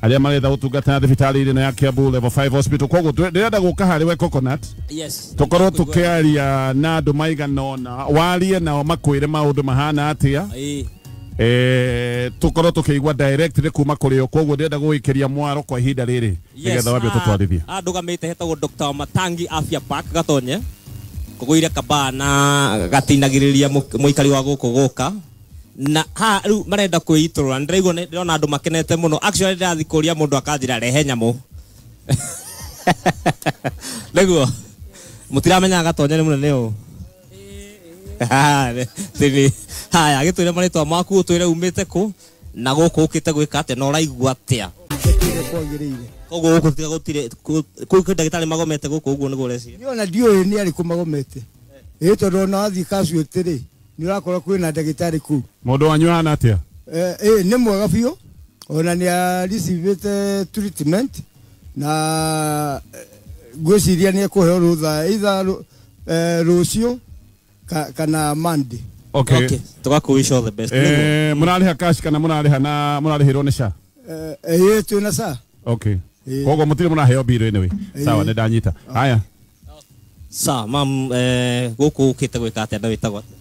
Arĩa maretha ũtungata thibitarĩ-inĩ ĩno ya Kiambu Level 5 Hospital. Koguo ndĩrenda gũka harĩ we Coconut. Yes. Tũkorwo tũkĩaria na andũ maigana ũna, warie nao makwĩre maũndũ mahana atĩa. Tũkorwo tũkĩigua directly kuma kũrĩ o. Koguo ndĩrenda gũgĩkĩria mwaro kwa ihinda rĩrĩ nĩgetha wambe ũtũtwarithie. Ndũgamĩte hetagwo Dr. Matangi Afya Park Gatonye. Kũgũire kabaa na gatinagĩrĩria mũikari wa gũkũ gũka. Na ha rĩu marenda kwĩitũrũra. Ndĩraigua ndĩrona andũ makenete mũno. Actually ndĩrathiĩ kũria mũndũ akanjĩra rehe nyamũ. Nĩguo mũtiramenyaga Gatonye nĩ mũnene ũũ. Haya, gĩtwĩre marĩtwa maku, ũtwĩre umĩte kũ na gũkũ ũkĩte gwĩka atĩa na ũraigua atĩa. Koguo gũkũ tiga gũtirĩ, kũu kwĩ ndagĩtarĩ magomete gũkũ ũguo nĩguo ũreciria? Niĩ ona ndiũĩ nĩ arĩkũ magomete. Ĩĩ tondũ ona wathiĩ casualty rĩ, nĩ ũrakora kwĩna ndagĩtarĩ kũu. Mũndũ wanyu ahana atĩa? Nĩ mwega biũ. Ona nĩ a-receivĩte treatment na ngwĩciria nĩ ekũheo rũtha either rũciũ kana Monday. Okay. Okay. Tũgakũ wish all the best. Mũrarĩha cash kana mũrarĩha na mũrarĩhĩrwo nĩ SHA? Twĩna SHA. Okay. Koguo mũtirĩ mũraheo bill anyway. Sawa, nĩ ndanyita. Haya. Sawa, mam, gũkũ ũkĩte gwĩka atĩa na wĩtagwo atĩa?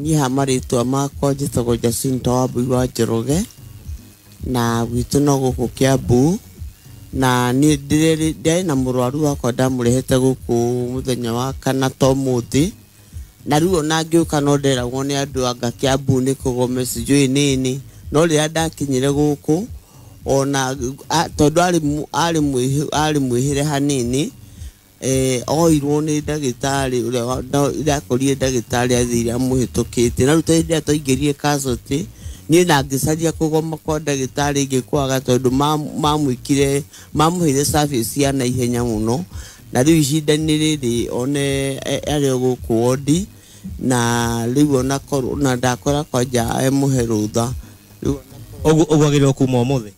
Niĩ ha marĩtwa makwa njĩtagwo Jacinta Wambui wa Njoroge na gwitũ no gũkũ Kiambu, na niĩ ndĩrarĩ na mũrwaru wakwa ndamũrehete gũkũ mũthenya wa kana ta ũmũthĩ, na rĩu ona ngĩũka no nderagwo nĩ andũ anga Kiambu nĩ kũgome sijui nini, no rĩrĩa ndakinyire gũkũ ona, tondũ arĩ mwĩhĩre hanini, oirwo nĩ ndagĩtarĩ ũrĩa ndakorire ndagĩtarĩ athire amũhĩtũkĩte. Na rĩu ta hĩndĩ ĩrĩa twaingĩrire casualty, niĩ na ngĩcaria kũgoma kwa ndagĩtarĩ ngĩkwaga tondũ mamũheire service ya naihenya mũno. Na rĩu ihinda-inĩ rĩrĩ one arĩ o gũkũ wodi, na rĩu ona korwo, na ndakora kwanja emũhe rũtha. Rĩu ona korwo- Ũguo agĩrĩirwo kuma ũmũthĩ?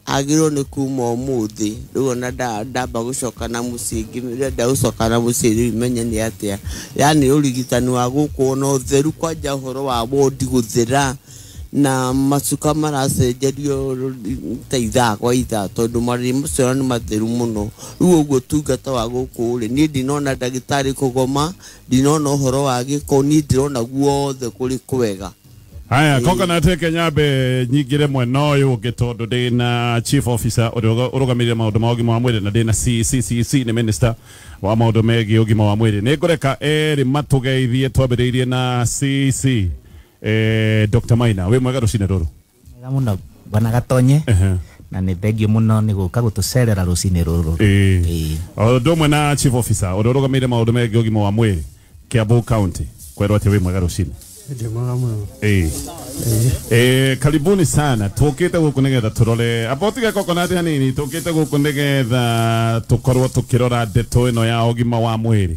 Agĩrĩirwo nĩ kuma ũmũthĩ. Rĩu ona ndamba gũcoka na mũciĩ, ndĩrenda gũcoka na mũciĩ rĩu menye nĩ atĩa. Yaani ũrigitani wa gũkũ ona ũtheru kwanja ũhoro wa wodi gũthera, na macuka maracenjerio ta ithaa kwa ithaa tondũ marĩrĩ macio nĩ matheru mũno. Rĩu ũguo ũtungata wa gũkũ rĩ, niĩ ndinona ndagĩtarĩ kũgoma, ndinona ũhoro wa gĩko, niĩ ndĩrona guothe kũrĩ kwega. Haya, Coconut reke nyambe nyingĩre mwena ũyũ ũngĩ tondũ ndĩna chief officer ũrĩa ũrũgamĩrĩire maũndũ ma ũgima wa mwĩrĩ na ndĩna CCC nĩ minister wa maũndũ megiĩ ũgima wa mwĩrĩ. Nĩ ngũreka erĩ matũgeithie, twambĩrĩirie na CC. Dr. Maina, wĩ mwega rũcinĩ rũrũ? Mwega mũno bwana Gatonye. Na nĩ thengio mũno nĩ gũka gũtũcerera rũcinĩ rũrũ. O ũndũ ũmwe na chief officer ũrĩa ũrũgamĩrĩire maũndũ megiĩ ũgima wa mwĩrĩ Kiambu County, kwerwo atĩ wĩ mwega rũcinĩ. Ndĩ mwega mũno. Karibuni sana. Tũkĩte gũkũ nĩgetha tũrore, amba ũtige Coconut hanini, tũkĩte gũkũ nĩgetha tũkorwo tũkĩrora ndeto ĩno ya ũgima wa mwĩrĩ.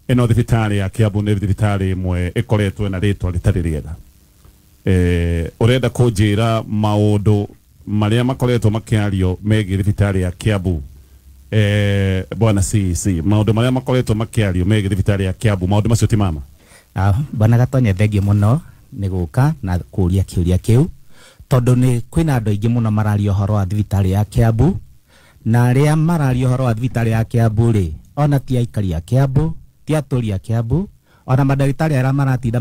Ĩno thibitarĩ ya Kiambu nĩ thibitarĩ ĩmwe ĩkoretwo na rĩtwa rĩtarĩ rĩega. Ũrenda kũnjĩra maũndũ marĩa makoretwo makĩario megiĩ thibitarĩ ya Kiambu? Bwana CC, maũndũ marĩa makoretwo makĩario megiĩ thibitarĩ ya Kiambu, maũndũ macio ti mama? Bwana Gatonye, thengio mũno nĩ gũka na kũria kĩũria kĩu, tondũ nĩ kwĩna andũ aingĩ mũno mararia ũhoro wa thibitarĩ ya Kiambu, na arĩa mararia ũhoro wa thibitarĩ ya Kiambu rĩ, ona ti aikari a Kiambu, ti atũri a Kiambu, ona mandagĩtarĩ arĩa maratinda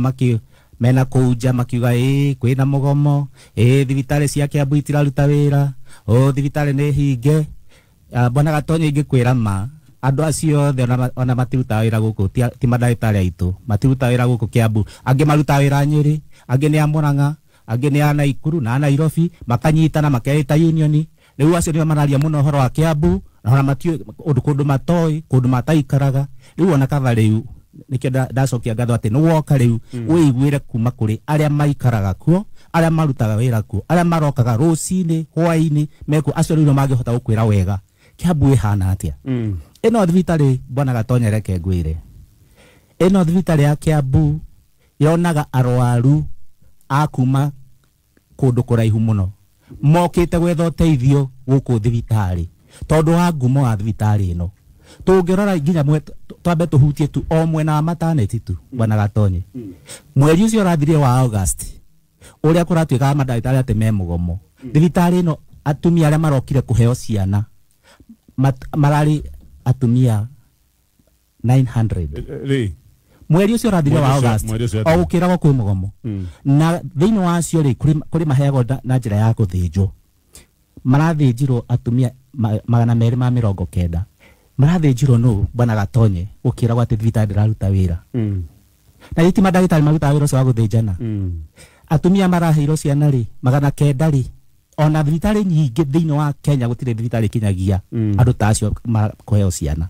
mena kũu nja makiuga ĩĩ kwĩna mũgomo, ĩĩ thibitarĩ cia Kiambu itiraruta wĩra, ũ thibitarĩ nĩ hinge. Bwana Gatonye, ingĩkwĩra ma, andũ acio othe ona matirutaga wĩra gũkũ, ti mandagĩtarĩ aitũ, matirutaga wĩra gũkũ Kiambu. Angĩ marutaga wĩra Nyĩrĩ, angĩ nĩ a Murang'a, angĩ nĩ a Naikuru na a Nairobi, makanyitana makeita union. Rĩu acio nĩo mararia mũno ũhoro wa Kiambu, na ona matiũĩ ũndũ kũndũ matoĩ, kũndũ mataikaraga. Rĩu ona kaba rĩu nĩkĩo ndacokia ngatho atĩ nĩwoka rĩu wĩiguĩre kuma kũrĩ arĩa maikaraga kuo, arĩa marutaga wĩra kuo, arĩa marokaga rũcinĩ, hwaĩ-inĩ, mekuo, acio rĩu nĩo mangĩhota gũkwĩra wega Kiambu ĩhana atĩa. Ĩno thibitarĩ bwana Gatonye, reke ngwĩre, ĩno thibitarĩ ya Kiambu yonaga arwaru a kuma kũndũ kũraihu mũno mokĩte gwetha ũteithio gũkũ thibitarĩ tondũ wa ngumo wa thibitarĩ ĩno. Tũngĩrora nginya twambe tũhutie tu o mwena wa maternity tu bwana Gatonye. Mweri ũcio ũrathirire wa August, Ũrĩa kũratuĩkaga mandagĩtarĩ atĩ me mũgomo. Thibitarĩ ĩno atumia arĩa marokire kũheo ciana mararĩ atumia 900. Rĩ Mweri ũcio ũrathire wa August o gũkĩragwo kwĩ mũgomo. Na thĩinĩ wa acio rĩ kũrĩ maheagwo na njĩra ya gũthĩnjwo. Marathĩnjirwo atumia 290. Marathĩnjirwo nũ bwana Gatonye gũkĩragwo atĩ thibitarĩ ndĩraruta wĩra. Na gĩti mandagĩtarĩ marutaga wĩra ũcio wa gũthĩnjana. Atumia maraheirwo ciana rĩ 900 rĩ ona thibitarĩ nyingĩ thĩinĩ wa Kenya gũtirĩ thibitarĩ kinyagia andũ ta acio kũheo ciana.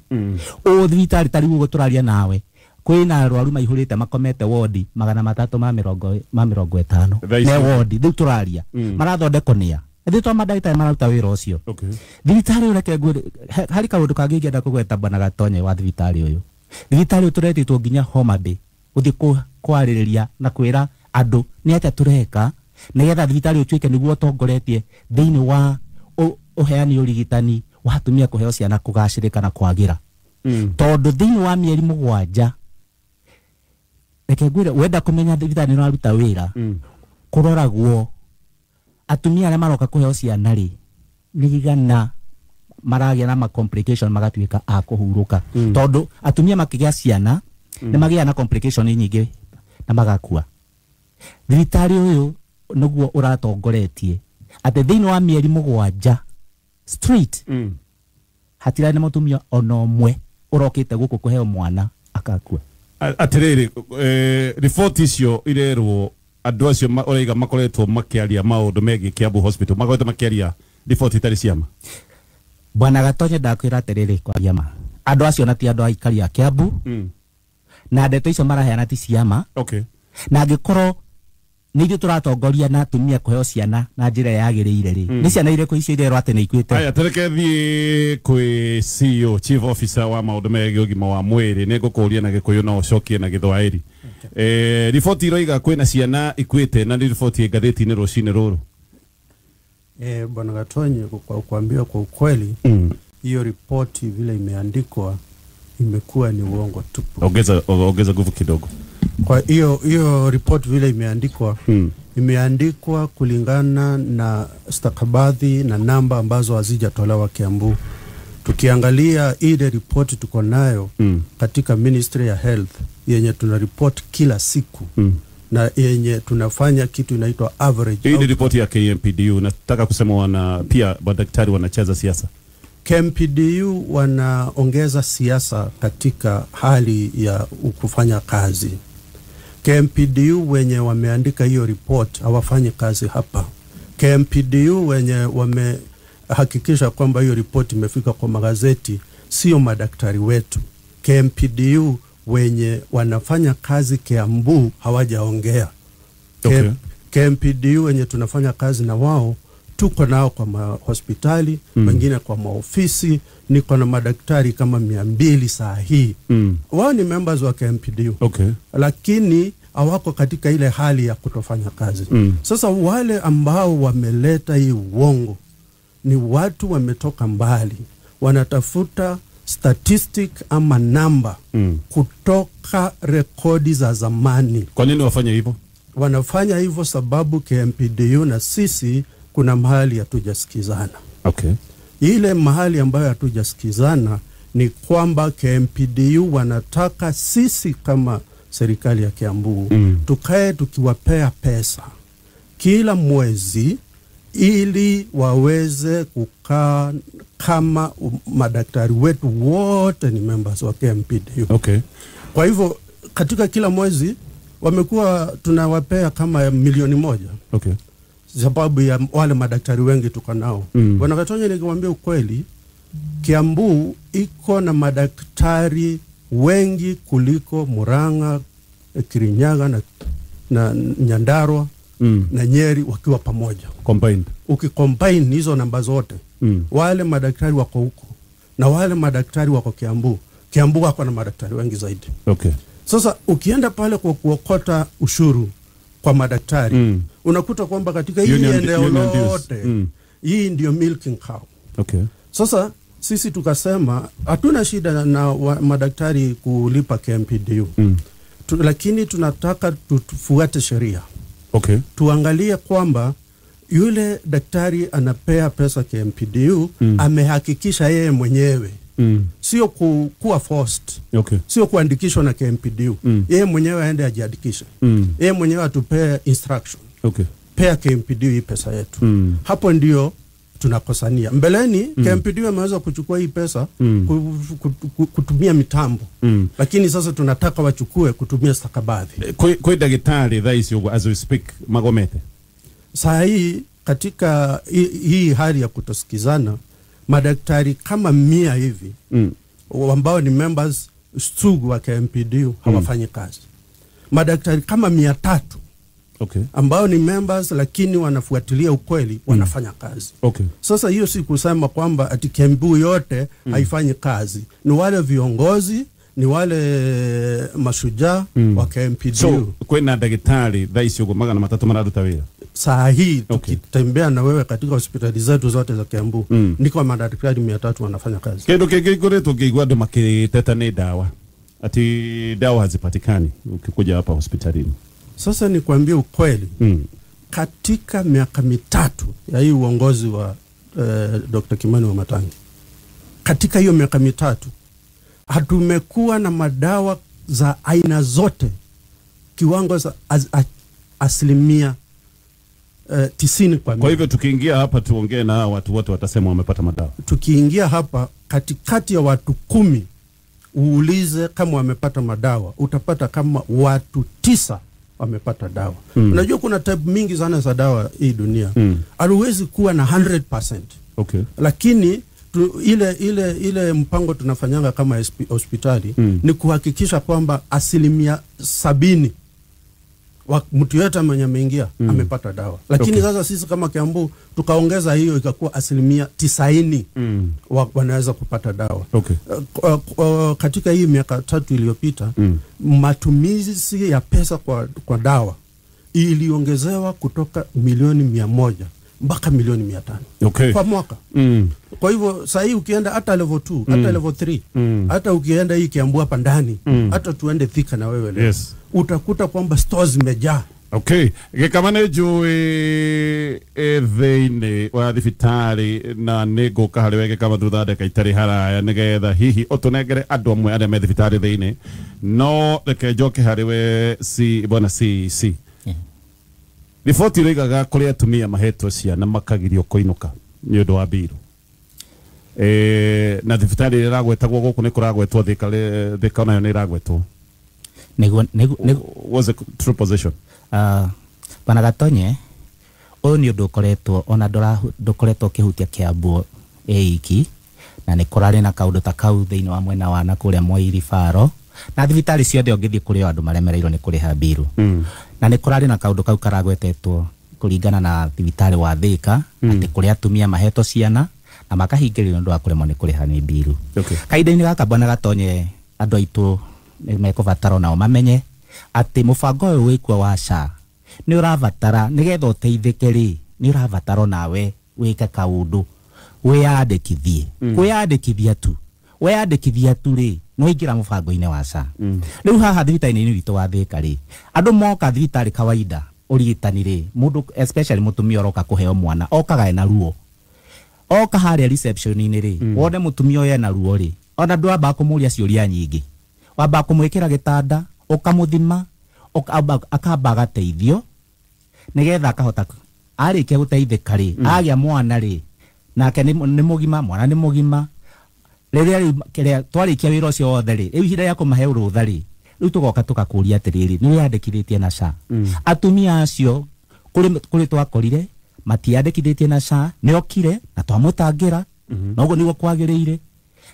Ũ thibitarĩ ta rĩu ũguo tũraria nawe kwĩna arwaru maihũrĩte makomete wodi 350 me wodi rĩu tũraria marathondekwo nĩa ithuĩ twa mandagĩtarĩ mararuta wĩra ũcio. Thibitarĩ ũyũ reke ngwĩre harĩ kaũndũ kangĩ ingĩenda kũgweta bwana Gatonye wa thibitarĩ ũyũ. Thibitarĩ ũyũ tũretĩtwo nginya Homa Bay gũthiĩ kwarĩrĩria na kwĩra andũ nĩ atĩa tũreka nĩgetha thibitarĩ ũtuĩke nĩguo ũtongoretie thĩinĩ wa ũheani ũrigitani wa atumia kũheo ciana kũgacĩrĩka na kwagĩra. Tondũ thĩinĩ wa mĩeri 7 reke ngwĩre wenda kũmenya thibitarĩ nĩ ũraruta wĩra kũroragwo atumia arĩa maroka kũheo ciana rĩ nĩ igana maragĩa na ma complication magatuĩka a kũhurũka. Tondũ atumia makĩgĩa ciana nĩ magĩaga na complication nyingĩ na magakua. Thibitarĩ ũyũ nĩguo ũratongoretie atĩ thĩinĩ wa mĩeri 7 straight hatirarĩ na mũtumia ona ũmwe ũrokĩte gũkũ kũheo mwana akakua. Atĩrĩrĩ, riboti icio irerwo andũ acio ũraiga makoretwo makĩaria maũndũ megiĩ Kiambu Hospital makoretwo makĩaria riboti itarĩ ciama. Bwana Gatonye ndakwĩra atĩrĩrĩ kwaria ma andũ acio na ti andũ aikari a Kiambu na ndeto icio maraheana ti ciama. Na angĩkorwo nĩ ithuĩ tũratongoria na atumia kũheo ciana na njĩra yagĩrĩire rĩ nĩ ciana irĩkũ icio irerwo atĩ nĩ ikuĩte? Aya tũreke thiĩ kwĩ CEO Chief Officer wa maũndũ megiĩ ũgima wa mwĩrĩ nĩ ngũkũria na Gĩkũyũ no ũcokie na Gĩthwaĩri. Riboti iroiga kwĩna ciana ikuĩte na nĩ riboti ngathĩti-inĩ rũcinĩ rũrũ. Bwana Gatonye, kwa kuambia kwa ukweli hiyo ripoti vile imeandikwa imekuwa ni uongo tupu. Ongeza nguvu kidogo. Kwa hiyo report vile imeandikwa imeandikwa kulingana na stakabadhi na namba ambazo hazijatolewa Kiambu. Tukiangalia ile report tuko nayo katika Ministry ya Health yenye tuna report kila siku na yenye tunafanya kitu inaitwa average. Hii ni report ya KMPDU. Nataka kusema wana pia madaktari wanacheza siasa. KMPDU wanaongeza siasa katika hali ya kufanya kazi. KMPDU wenye wameandika hiyo report hawafanyi kazi hapa. KMPDU wenye wamehakikisha kwamba hiyo report imefika kwa magazeti sio madaktari wetu. KMPDU wenye wanafanya kazi Kiambu hawajaongea. KMPDU wenye tunafanya kazi na wao tuko nao kwa hospitali, wengine kwa maofisi, niko na madaktari kama 200 saa hii. Wao ni members wa KMPDU. Lakini hawako katika ile hali ya kutofanya kazi. Sasa wale ambao wameleta hii uongo ni watu wametoka mbali, wanatafuta statistic ama namba kutoka rekodi za zamani. Kwa nini wafanye hivyo? Wanafanya hivyo sababu KMPDU na sisi kuna mahali hatujasikizana. Ile mahali ambayo hatujasikizana ni kwamba KMPDU wanataka sisi kama serikali ya Kiambu tukae tukiwapea pesa kila mwezi ili waweze kukaa kama madaktari wetu wote ni members wa KMPDU. Kwa hivyo katika kila mwezi wamekuwa tunawapea kama 1 milioni. Sababu ya wale madaktari wengi tuko nao. Bwana Gatonye, nikiwaambia ukweli, Kiambu iko na madaktari wengi kuliko Murang'a, Kirinyaga na Nyandarua na Nyeri wakiwa pamoja. Combined. Ukicombine hizo namba zote, wale madaktari wako huko na wale madaktari wako Kiambu. Kiambu wako na madaktari wengi zaidi. Sasa ukienda pale kwa kuokota ushuru kwa madaktari, unakuta kwamba katika hii eneo lote hii ndio milking cow. Sasa sisi tukasema hatuna shida na madaktari kulipa KMPDU. Lakini tunataka tufuate sheria. Okay. Tuangalie kwamba yule daktari anapea pesa KMPDU amehakikisha yeye mwenyewe. Sio kuwa forced. Okay. Sio kuandikishwa na KMPDU. Yeye mwenyewe aende ajiandikishe. Yeye mwenyewe atupee instruction. Okay. Pea KMPDU hii pesa yetu. Hapo ndio tunakosania. Mbeleni KMPDU ameweza kuchukua hii pesa kutumia mitambo. Lakini sasa tunataka wachukue kutumia stakabadhi. Kwe daktari thaa ici ũguo as we speak magomete. Saa hii katika hii hali ya kutosikizana, madaktari kama 100 hivi ambao ni members sugu wa KMPDU hawafanyi kazi. Madaktari kama 300 okay, ambao ni members lakini wanafuatilia ukweli wanafanya kazi. Okay. Sasa hiyo si kusema kwamba ati KMPDU yote haifanyi kazi. Ni wale viongozi, ni wale mashujaa wa KMPDU. So kwena daktari thaa ici ũguo 300 mararuta wĩra. Saa hii tukitembea na wewe katika hospitali zetu zote za Kiambu niko madaktari 300 wanafanya kazi. Kindu kingi ngoretwo ngĩigua andũ makĩteta nĩ dawa, ati dawa hazipatikani ukikuja hapa hospitalini. Sasa nikwambie ukweli, katika miaka 3 ya hii uongozi wa Dr. Kimani Wamatangi, katika hiyo miaka 3 hatumekuwa na madawa za aina zote kiwango za 90%. Kwa hivyo tukiingia hapa tuongee na watu wote watasema wamepata madawa. Tukiingia hapa katikati ya watu 10 uulize kama wamepata madawa, utapata kama watu 9 wamepata dawa. Unajua kuna type mingi sana za dawa hii dunia. Hauwezi kuwa na 100%. Okay. Lakini ile mpango tunafanyanga kama hospitali ni kuhakikisha kwamba 70% mtu yote mwenye ameingia amepata dawa. Lakini sasa sisi kama Kiambu tukaongeza hiyo ikakuwa 90% wanaweza kupata dawa. Okay. Katika hii miaka 3 iliyopita matumizi ya pesa kwa dawa iliongezewa kutoka milioni 100 mpaka milioni 500. Okay. Kwa mwaka. Kwa hivyo sasa hii ukienda hata level 2, hata level 3, hata ukienda hii Kiambu hapa ndani, hata tuende Thika na wewe leo. Yes. Utakuta kwamba stores zimejaa. Okay. Gĩkama nĩ njũĩ thĩinĩ wa thibitarĩ na nĩ ngũka harĩ we Gĩkama thutha ndagĩka itarĩ haraya nĩgetha hihi ũtũnengere andũ amwe arĩa me thibitarĩ thĩinĩ, no reke njoke harĩ we bwana CEC. Riboti ĩroigaga kũrĩ atumia mahetwo ciana makagirio kũinũka nĩ ũndũ wa mbirũ. Na thibitarĩ ĩrĩa ĩragwetagwo gũkũ nĩ kũragwetwo Thika onayo nĩ ĩragwetwo. Nĩguo was a true position. Bwana Gatonye, ũyũ nĩ ũndũ ũkoretwo ona ndũkoretwo ũkĩhutia Kiambu ĩiki, na nĩ kũrarĩ na kaũndũ ta kau thĩinĩ wa mwena wa na kũrĩa Moi Referral, na thibitarĩ ciothe ũngĩthiĩ kũrĩ andũ maremereirwo nĩ kũrĩha mbiru. Na nĩ kũrarĩ na kaũndũ kau karagwetetwo kũringana na thibitarĩ wa Thika, atĩ kũrĩ atumia mahetwo ciana na makahingĩrĩrio nĩ ũndũ wa kũremwo nĩ kũrĩha nĩ mbiru. Okay. Kahinda-inĩ gaka Bwana Gatonye, andũ aitũ nĩ mekũbatara nao mamenye atĩ mũbango ũyũ wĩkuo wa SHA nĩ ũrabatara nĩgetha ũteithĩke rĩ, nĩ ũrabatara nawe wĩke kaũndũ wĩyandĩkithie. Kwĩyandĩkithia tu, weyandĩkithia tu rĩ, nĩ waingĩra mũbango-inĩ wa SHA. Rĩu haha thibitarĩ-inĩ witũ wa Thika rĩ, andũ moka thibitarĩ kawaida ũrigitani rĩ, mũndũ especially mũtumia ũroka kũheo mwana okaga ena ruo, oka harĩa reception-inĩ rĩ, wone mũtumia ũyũ ena ruo rĩ, ona ndwambaga kũmũria ciũria nyingĩ, wambaga kũmwĩkĩra gĩtanda, ũkamũthima, akamba agateithio nĩgetha akahota arĩkia gũteithĩka rĩ, agĩa mwana rĩ, nake nĩ mũgima, mwana nĩ mũgima. Rĩrĩa rĩu twarĩkia wĩra ũcio wothe rĩ, rĩu ihinda rĩa kũmahe rũtha rĩ, rĩu tũgoka tũgakũria atĩrĩrĩ, nĩ wĩyandĩkithĩtie na SHA? Atumia acio kũrĩ twakorire matiandĩkithĩtie na SHA, nĩ okire na twamũtangĩra, na ũguo nĩguo kwagĩrĩire,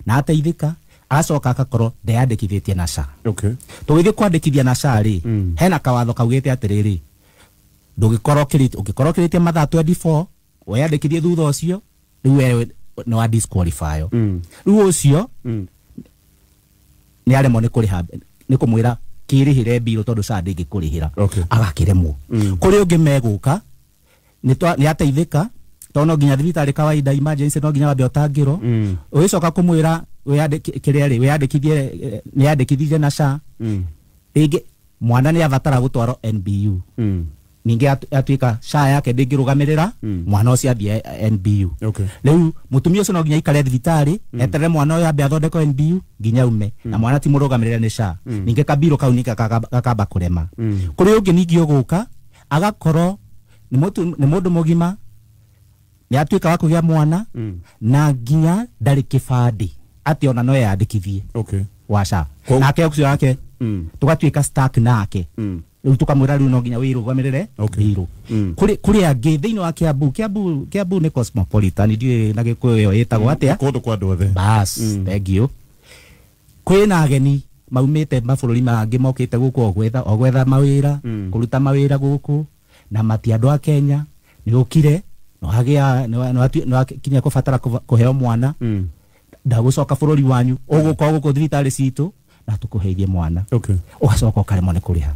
na ateithĩka, agacoka agakorwo ndeyandĩkithĩtie na SHA. Okay. Tũgĩthiĩ kwandĩkithia na SHA rĩ, hena kawatho kaugĩte atĩrĩrĩ, ndũngĩkorwo ũngĩkorwo ũkĩrĩtie mathaa 24 weyandĩkithie thutha ũcio, rĩu wewe nĩ wa disqualify. Rĩu ũcio nĩ aremwo nĩ kũrĩha, nĩ kũmwĩra kĩrĩhĩre mbirũ tondũ SHA ndĩngĩkũrĩhĩra. Okay. Agakĩremwo. Kũrĩ ũngĩ megũka nĩ ateithĩka, tondũ no nginya thibitarĩ kawaida emergency no nginya wambe ũtangĩrwo. Ũgĩcoka kũmwĩra kĩrĩa rĩ, wĩyandĩkithie, nĩyandĩkithirie na SHA. Rĩngĩ mwana nĩ abatara gũtwarwo NBU. Ningĩ atuĩka SHA yake ndĩngĩrũgamĩrĩra mwana ũcio athiĩ NBU. Okay. Rĩu mũtumia ũcio no nginya aikare thibitarĩ eterere mwana ũyũ ambe athondekwo NBU nginya aume, na mwana ti mũrũgamĩrĩre nĩ SHA. Ningĩ kabirũ kau ningĩ gakamba kũrema. Kũrĩ ũngĩ ningĩ ũgũka agakorwo nĩ mũndũ mũgima, nĩ atuĩka wa kũgĩa mwana na nginya ndarĩ kĩbandĩ atĩ ona no eyandĩkithie. Okay. Wa SHA. Nake ũcio wake tũgatuĩka stuck nake. Rĩu tũkamwĩra rĩu no nginya wĩrũgamĩrĩre birũ. Kũrĩ angĩ thĩinĩ wa Kiambu, Kiambu nĩ cosmopolitan, ndiũĩ na Gĩkũyũ ĩyo ĩtagwo atĩa? Kũndũ kwa andũ othe. Bas, thank you. Kwĩna ageni maumĩte mabũrũri mangĩ mokĩte gũkũ o gwetha mawĩra, kũruta mawĩra gũkũ, na mati andũ a Kenya, nĩ ũkire, nĩ wakinya kũbatara kũheo mwana, ndagũcoka bũrũri wanyu, ũgũka gũkũ thibitarĩ citũ na tũkũheithie mwana. Okay. Ũgacoka ũkaremwo nĩ kũrĩha.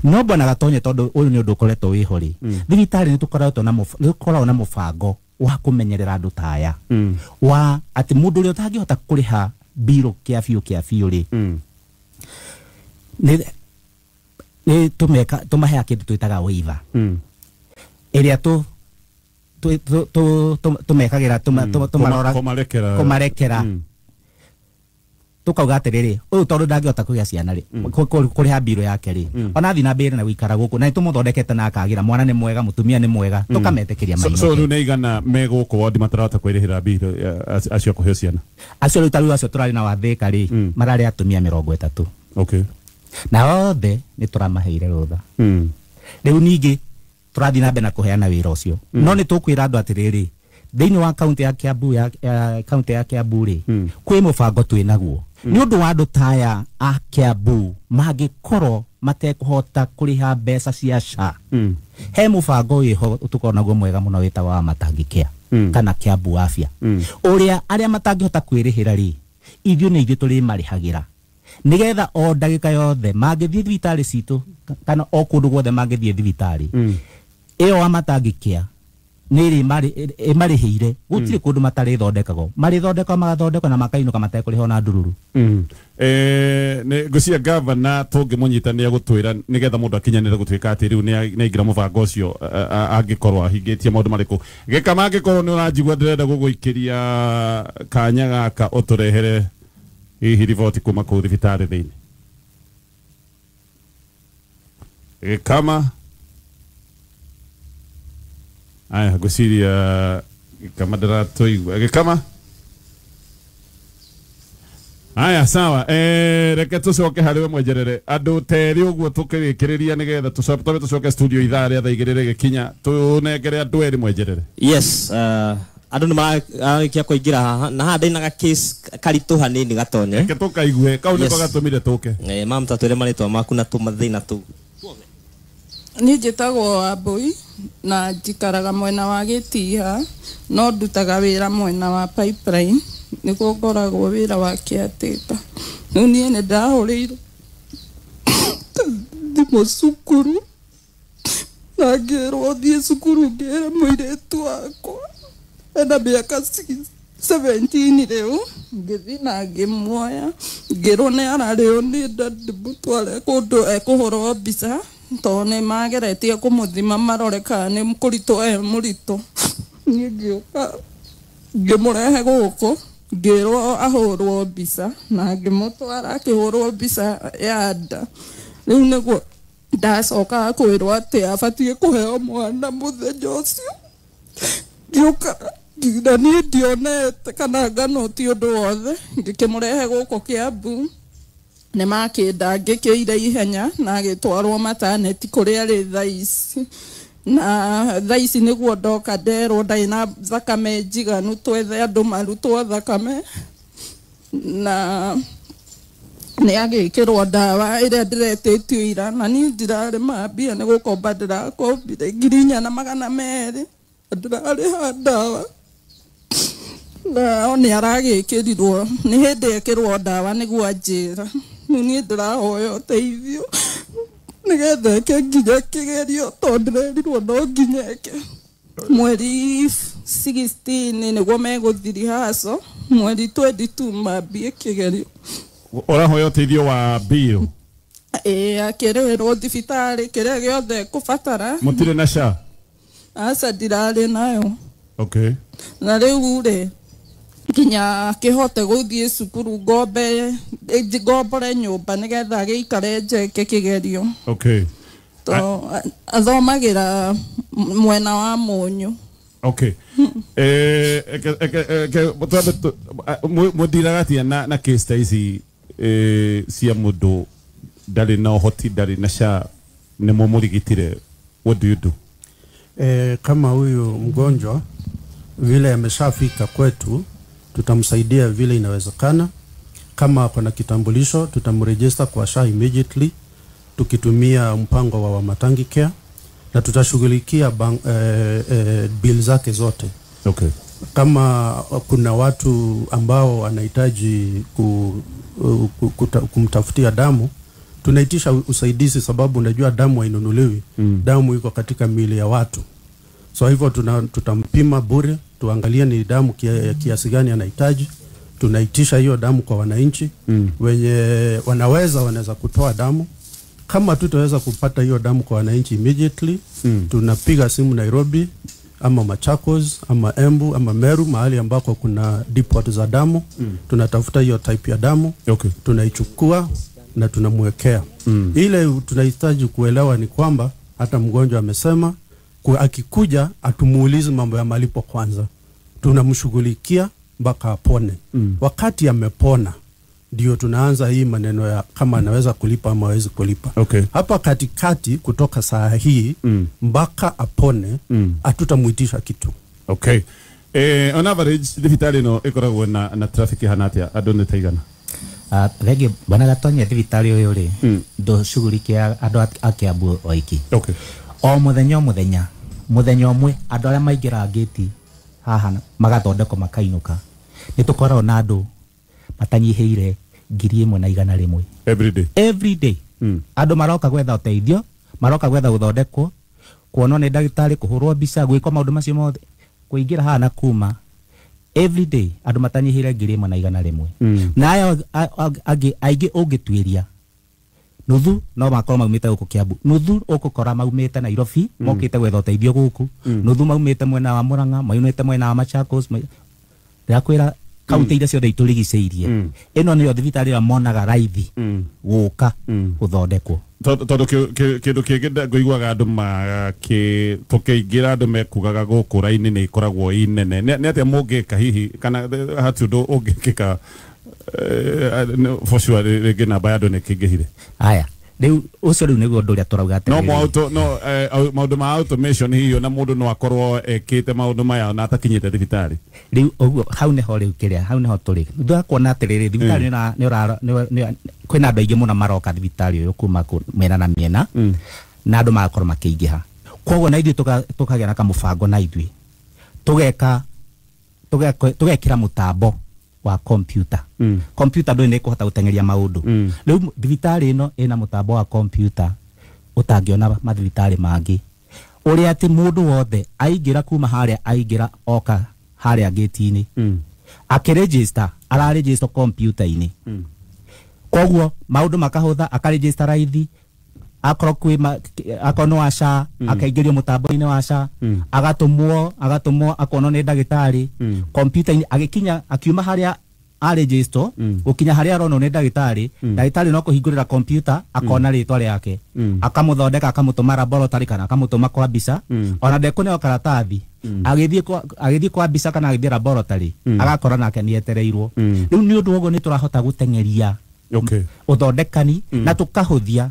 No bwana Gatonye, tondũ ũyũ nĩ ũndũ ũkoretwo wĩho rĩ, thibitarĩ nĩ tũkoragwo na mũbango wa kũmenyerera andũ ta aya, wa atĩ mũndũ ũrĩa ũtangĩhota kũrĩha birũ kĩa biũ rĩ, nĩ tũmaheaga kĩndũ twĩtaga waiver, ĩrĩa tũmekagĩra, kũmarekera. Tukauga atiriri, uyu tondu ndangihota kugia ciana ri, kuriha mbiro yake ri, ona athi na mbere na guikara guku na tumuthondekete na akagira mwana ni mwega, mutumia ni mwega, tukametikiria maino. So riu ni igana me guku wondi matarahota kwirihira mbiro acio kuheo ciana acio riu tariu acio turari na wathika ri, marari atumia 30. Okay. Na othe ni turamaheire rutha. Riu ningi turathi na mbere na kuheana wira ucio. No ni tukwira andu atiriri, thiini wa kaunti ya Kiambu ya kaunti ya Kiambu ri, kwi mubango twi naguo ni undu wa andu taya a Kiambu mangikorwo matekuhota kuriha mbeca cia SHA. He mubango wiho tukorwo naguo mwega muno witagwo wa Matangi Care kana Kiambu Afya, uria aria matangihota kwirihira ri, ithuĩ nĩ ithuĩ tũrĩmarĩhagĩra nigetha o ndagĩka yothe mangĩthiĩ thibitarĩ citũ kana o kũndũ guothe mangĩthiĩ thibitarĩ ĩyo wa Matangi Care nĩ ĩmarĩhĩire, gũtirĩ kũndũ matarĩthondekagwo, marĩthondekwo magathondekwo na makainũka matekũrĩha ona ndururu. Nĩ ngwĩciria gavana tũngĩmũnyita nĩ egũtwĩra nĩgetha mũndũ akinyanĩre gũtuĩka atĩ rĩu nĩ aingĩra mũbango ũcio angĩkorwo ahingĩtie maũndũ marĩkũ. Gĩkama angĩkorwo nĩ ũranjigua ndĩrenda gũgũikĩria kanya gaka ũtũrehere hihi riboti kuma kũu thibitarĩ thĩinĩ. Gĩkama aya ngwĩciria Gĩkama ndĩratũigua. Gĩkama aya sawa, reke tũcoke harĩ we Mwenjerere andũ terĩ ũguo tũkĩrĩkĩrĩria nĩgetha tũcoke tũcoke studio ithaa rĩa thaa igĩrĩ rĩgĩkinya tũnengere andũ erĩ Mwenjerere. Yes, andũ nĩ mararĩkia kũingĩra haha na haha ndĩna ga case karitũ hanini Gatonye. Reke tũkaigue kau nĩko gatũmire tũke. Mam, tatwĩre marĩtwa maku na tũmathĩna tũu. Niĩ njĩtagwo Wambui na njikaraga mwena wa Gĩtiha no ndutaga wĩra mwena wa Pipeline, nĩguo ngoragwo wĩra wa caretaker. Rĩu niĩ nĩ ndahũrĩirwo thimũ cukuru na ngĩrwo thiĩ cukuru ngĩre mũirĩtu wakwa ena mĩaka 17 rĩu, ngĩthiĩ na ngĩmuoya ngĩrwo nĩ ararĩo nĩ nda ndĩmũtware kũndũ ekũhũrwo mbica tondũ nĩ mageretie kũmũthima marore kana nĩ kũritũ e mũritũ. Niĩ ngĩũka ngĩmũrehe gũkũ ngĩrwo ahũrwo mbica na ngĩmũtwara akĩhũrwo mbica ya nda. Rĩu nĩguo ndacoka kwĩrwo atĩ abatiĩ kũheo mwana mũthenya ũcio. Ngĩũka na niĩ ndionete kana nganoti ũndũ wothe, ngĩkĩmũrehe gũkũ Kiambu nĩ makĩndangĩkĩire ihenya na agĩtwarwo mataneti kũrĩa arĩ thaa ici. Na thaa ici nĩguo ndoka nderwo ndarĩ na thakame njiganu twethe andũ marutwo thakame na nĩ agĩkĩrwo ndawa ĩrĩa ndĩretĩtio ira na niĩ ndirarĩ mbia nĩ gũkomba ndĩrakombire 4200 ndĩrarĩha ndawa na o nĩ aragĩkĩrirwo nĩ hĩndĩ ekĩrwo ndawa nĩguo anjĩra. Rĩu niĩ ndĩrahoya ũteithio nĩgetha eke nginya kĩgerio tondũ ndĩrerirwo no nginya eke mweri 16 nĩguo megũthiĩ rehearsal, mweri 22 mambie kĩgerio. Ũrahoya ũteithio wa mbirũ? Ĩĩ, akĩrĩhĩrwo thibitarĩ kĩrĩa gĩothe kũbatara. Mũtirĩ na SHA? Aca, ndirarĩ nayo. Okay. Na rĩu rĩ, nginya akĩhote gũthiĩ cukuru, ngombe, ngombore nyũmba nĩgetha agĩikare njeke kĩgerio. Okay. To athomagĩra mwena wa Mũnyũ. Okay. Twambe mũndiraga atia na case ta ici cia mũndũ ndarĩ na ũhoti, ndarĩ na SHA, nĩ mũmũrigitire, what do you do? Kama huyu mgonjwa vile ameshafika kwetu, tutamsaidia vile inawezekana. Kama ako na kitambulisho, tutamregister kwa SHA immediately tukitumia mpango wa Wamatangi Care, na tutashughulikia bill zake zote. Okay. Kama kuna watu ambao wanahitaji kumtafutia damu, tunaitisha usaidizi, sababu unajua damu hainunuliwi. Damu iko katika miili ya watu. So hivyo tutampima bure, tuangalie ni damu kiasi gani anahitaji. Tunaitisha hiyo damu kwa wananchi. Wenye wanaweza kutoa damu. Kama tutaweza kupata hiyo damu kwa wananchi immediately, tunapiga simu Nairobi ama Machakos ama Embu ama Meru, mahali ambako kuna depot za damu. Tunatafuta hiyo type ya damu. Okay. Tunaichukua na tunamwekea. Ile tunahitaji kuelewa ni kwamba hata mgonjwa amesema akikuja atumuulize mambo ya malipo kwanza. Tunamshughulikia mpaka apone. Wakati amepona ndio tunaanza hii maneno ya kama anaweza kulipa ama hawezi kulipa. Okay. Hapa katikati kutoka saa hii mpaka apone, hatutamuitisha kitu. Okay. On average thibitarĩ ĩno ĩkoragwo na traffic ĩhana atĩa, andũ nĩ ta igana? Rĩngĩ bwana Gatonye, thibitarĩ ũyũ rĩ, ndũcugurikia andũ a Kiambu oiki. Okay. O mũthenya o mũthenya, mũthenya ũmwe andũ arĩa maingĩraga ngĩti haha magathondekwo makainũka, nĩ tũkoragwo na andũ matanyihĩire 1,100. Every day. Every day. Andũ maroka gwetha ũteithio, maroka gwetha gũthondekwo, kuonwo nĩ ndagĩtarĩ, kũhũrwo mbica, gwĩkwo maũndũ macio mothe, kũingĩra haha na kuma every day andũ matanyihĩire 1,100. Na aya angĩ aingĩ ũngĩtuĩria nuthu no makorwo maumĩte gũkũ Kiambu, nuthu ũgũkora maumĩte Nairobi, mokĩte gwetha ũteithio gũkũ, nuthu maumĩte mwena wa Murang'a, maumĩte mwena wa Machakos. Ndĩrakwĩra kaunti iria ciothe itũrigicĩirie, ĩno nĩyo thibitarĩ ĩrĩa monaga raithi gũka gũthondekwo. Tondũ kĩndũ kĩngĩ ngũiguaga andũ tũkĩingĩra andũ mekugaga gũkũ raini nĩ ĩkoragwo ĩ nene. Nĩ atĩa mũngĩka hihi, kana hati ũndũ ũngĩkĩka for sure rĩngĩ namba ya andũ nĩ ĩkĩingĩhire? Aya, rĩu ũcio rĩu nĩguo ũndũ ũrĩa tũrauga atĩrĩrĩ. No maũndũ ma automation hihi ona mũndũ no akorwo ekĩte maũndũ maya ona atakinyĩte thibitarĩ. Rĩu ũguo hau nĩho rĩu kĩrĩa, hau nĩho tũrĩ. Ndũrakuona atĩrĩrĩ, thibitarĩ kwĩna andũ aingĩ mũno maroka thibitarĩ ũyũ kuma mĩena na mĩena, na andũ magakorwo makĩingĩha. Koguo na ithuĩ tũkagĩa na kamũbango na ithuĩ tũgekĩra mũtambo wa computer. Computer ndũĩ nĩ ĩkũhota gũteng'eria maũndũ. Rĩu thibitarĩ ĩno ĩna mũtambo wa computer ũtangĩona mathibitarĩ mangĩ, ũrĩa atĩ mũndũ wothe aingĩra kuma harĩa aingĩra oka harĩa gate-inĩ, akĩregister, araregister computer-inĩ. Koguo maũndũ makahũtha, akaregister raithi, akorwo kwĩ akorwo nĩ wa SHA, akaingĩrio mũtambo-inĩ wa SHA, agatũmwo akonwo nĩ ndagĩtarĩ computer-inĩ, agĩkinya akiuma harĩa aregister, gũkinya harĩa aronwo nĩ ndagĩtarĩ, ndagĩtarĩ no kũhingũrĩra computer akona rĩtwa rĩake, akamũthondeka, akamũtũma laboratory kana akamũtũma kwa mbica, ona ndekũneo karatathi, agĩthiĩ kwa mbica kana agĩthiĩ laboratory, agakora nake nĩetereirwo. Rĩu nĩ ũndũ ũguo nĩ tũrahota gũteng'eria ũthondekani na tũkahũthia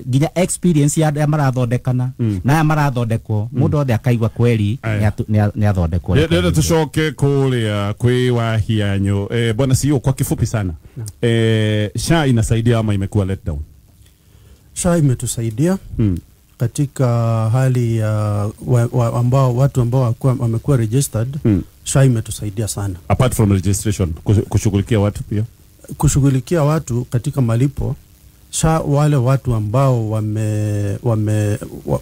nginya experience ya arĩa marathondekana na aya marathondekwo, mũndũ othe akaigua kweri nĩ athondekwo. Rĩrĩa tũcoke kũrĩa kwĩ Wahianyũ, bwana CEO, kwa kifupi sana, SHA inasaidia ama imekuwa let down? SHA imetusaidia katika hali ya ambao watu ambao wamekuwa registered. SHA imetusaidia sana. Apart from registration, kushughulikia watu pia? Kushughulikia watu katika malipo, SHA wale watu ambao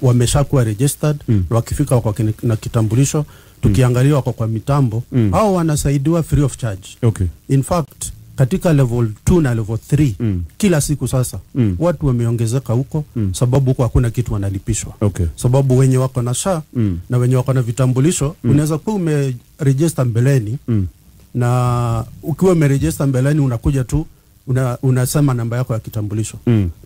wameshakuwa registered, wakifika wako na kitambulisho, tukiangalia wako kwa mitambo, hao wanasaidiwa free of charge. Okay. In fact, Katika level 2 na level 3 kila siku sasa watu wameongezeka huko sababu huko hakuna kitu wanalipishwa. Sababu wenye wako na SHA na wenye wako na vitambulisho unaweza kuwa umeregister mbeleni na ukiwa umeregister mbeleni unakuja tu unasema namba yako ya kitambulisho.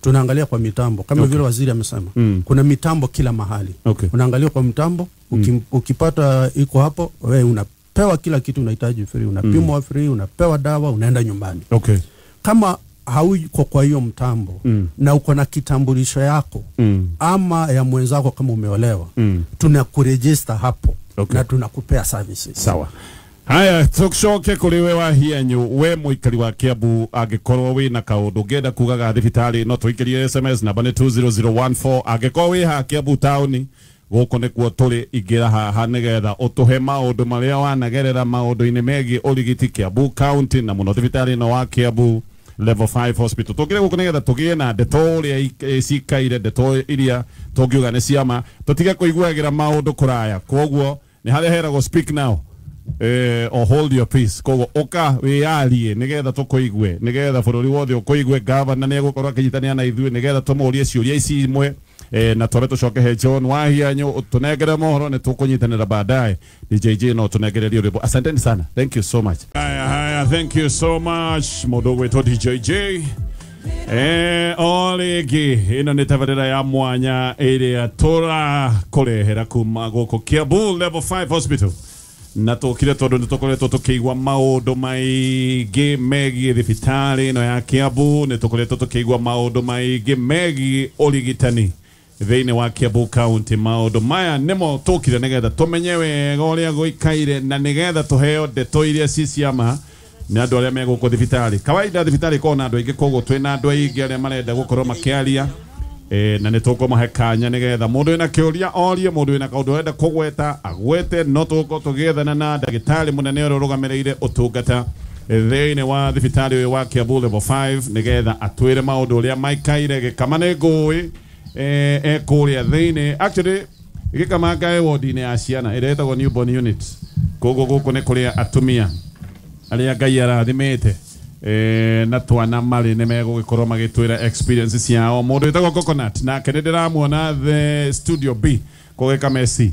Tunaangalia kwa mitambo kama vile waziri amesema. Kuna mitambo kila mahali. Unaangalia kwa mtambo, ukipata iko hapo wewe unapewa kila kitu unahitaji free, unapimwa free, unapewa dawa, unaenda nyumbani. Kama hauko kwa hiyo mtambo na uko na kitambulisho yako ama ya mwenzako kama umeolewa, tunakuregister hapo na tunakupea services. Sawa. Haya, tucoke kuri we wa hianyu, we muikari wa Kiambu angikorwo wina kaundu ngenda kugaga thibitari no tuikirie SMS namba ni 20014. Angikorwo wi ha Kiambu town guku nikuo turi, ingira haha nigetha utuhe maundu maria wanagerera maundu-ini megie urigiti Kiambu County na muno thibitari ino wa Kiambu Level 5 Hospital. Tukire guku nigetha tugie na ndeto uria cikaire, ndeto iria tungiuga ni ciama, tutige kuiguagira maundu kuraya. Koguo ni haria heragwo speak now or hold your peace. Koguo uka wiyarie nigetha tukuigue, nigetha bururi wothe ukuigue. Gavana ni egukorwo akinyitania na ithuĩ nigetha tumurie ciũria ici imwe na twambe tucoke he John Wahianyu tunengere mohoro ni tukunyitanira baadaye. DJJ no tunengererie rwimbo. Asanteni sana, thank you so much. Haya haya, thank you so much mundu gwitwo DJJ. O rĩngĩ ĩno nĩ tabarĩra ya mwanya ĩrĩa tũrakũrehera kuma gũkũ Kiambu Level 5 Hospital, na tũkire tondũ nĩ tũkoretwo tũkĩigua maũndũ maingĩ megiĩ thibitarĩ ĩno ya Kiambu, nĩ tũkoretwo tũkĩigua maũndũ maingĩ megiĩ ũrigitani thĩinĩ wa Kiambu County. Maũndũ maya nĩmo tũkire nĩgetha tũmenye wega ũrĩa gũikaire na nĩgetha tũheo ndeto iria ci ciama nĩ andũ arĩa me gũkũ thibitarĩ. Kawaida thibitarĩ ĩkoragwo na andũ aingĩ, koguo twĩna andũ aingĩ arĩa marenda gũkorwo makĩaria na nĩ tũkũmahe kanya nĩgetha mũndũ wĩna kĩũria orie, mũndũ wĩna kaũndũ arenda kũgweta agwete. No tũgũkorwo tũgĩethana na ndagĩtarĩ mũnene ũrĩa ũrũgamĩrĩire ũtungata thĩinĩ wa thibitarĩ ũyũ wa Kiambu Level 5 nĩgetha atwĩre maũndũ ũrĩa maikaire. Gĩkama nĩ ngũĩ kũrĩa thĩinĩ, actually gĩkama ngaĩ wodi-inĩ ya ciana ĩrĩa ĩtagwo newborn unit. Koguo gũkũ nĩ kũrĩa atumia arĩa Ngai arathimĩte na twana marĩ nĩ megũgĩkorwo magĩtwĩra experience ciao. Mũndũ wĩtagwo Coconut nake nĩ ndĩramuona the studio B kũgĩka Messi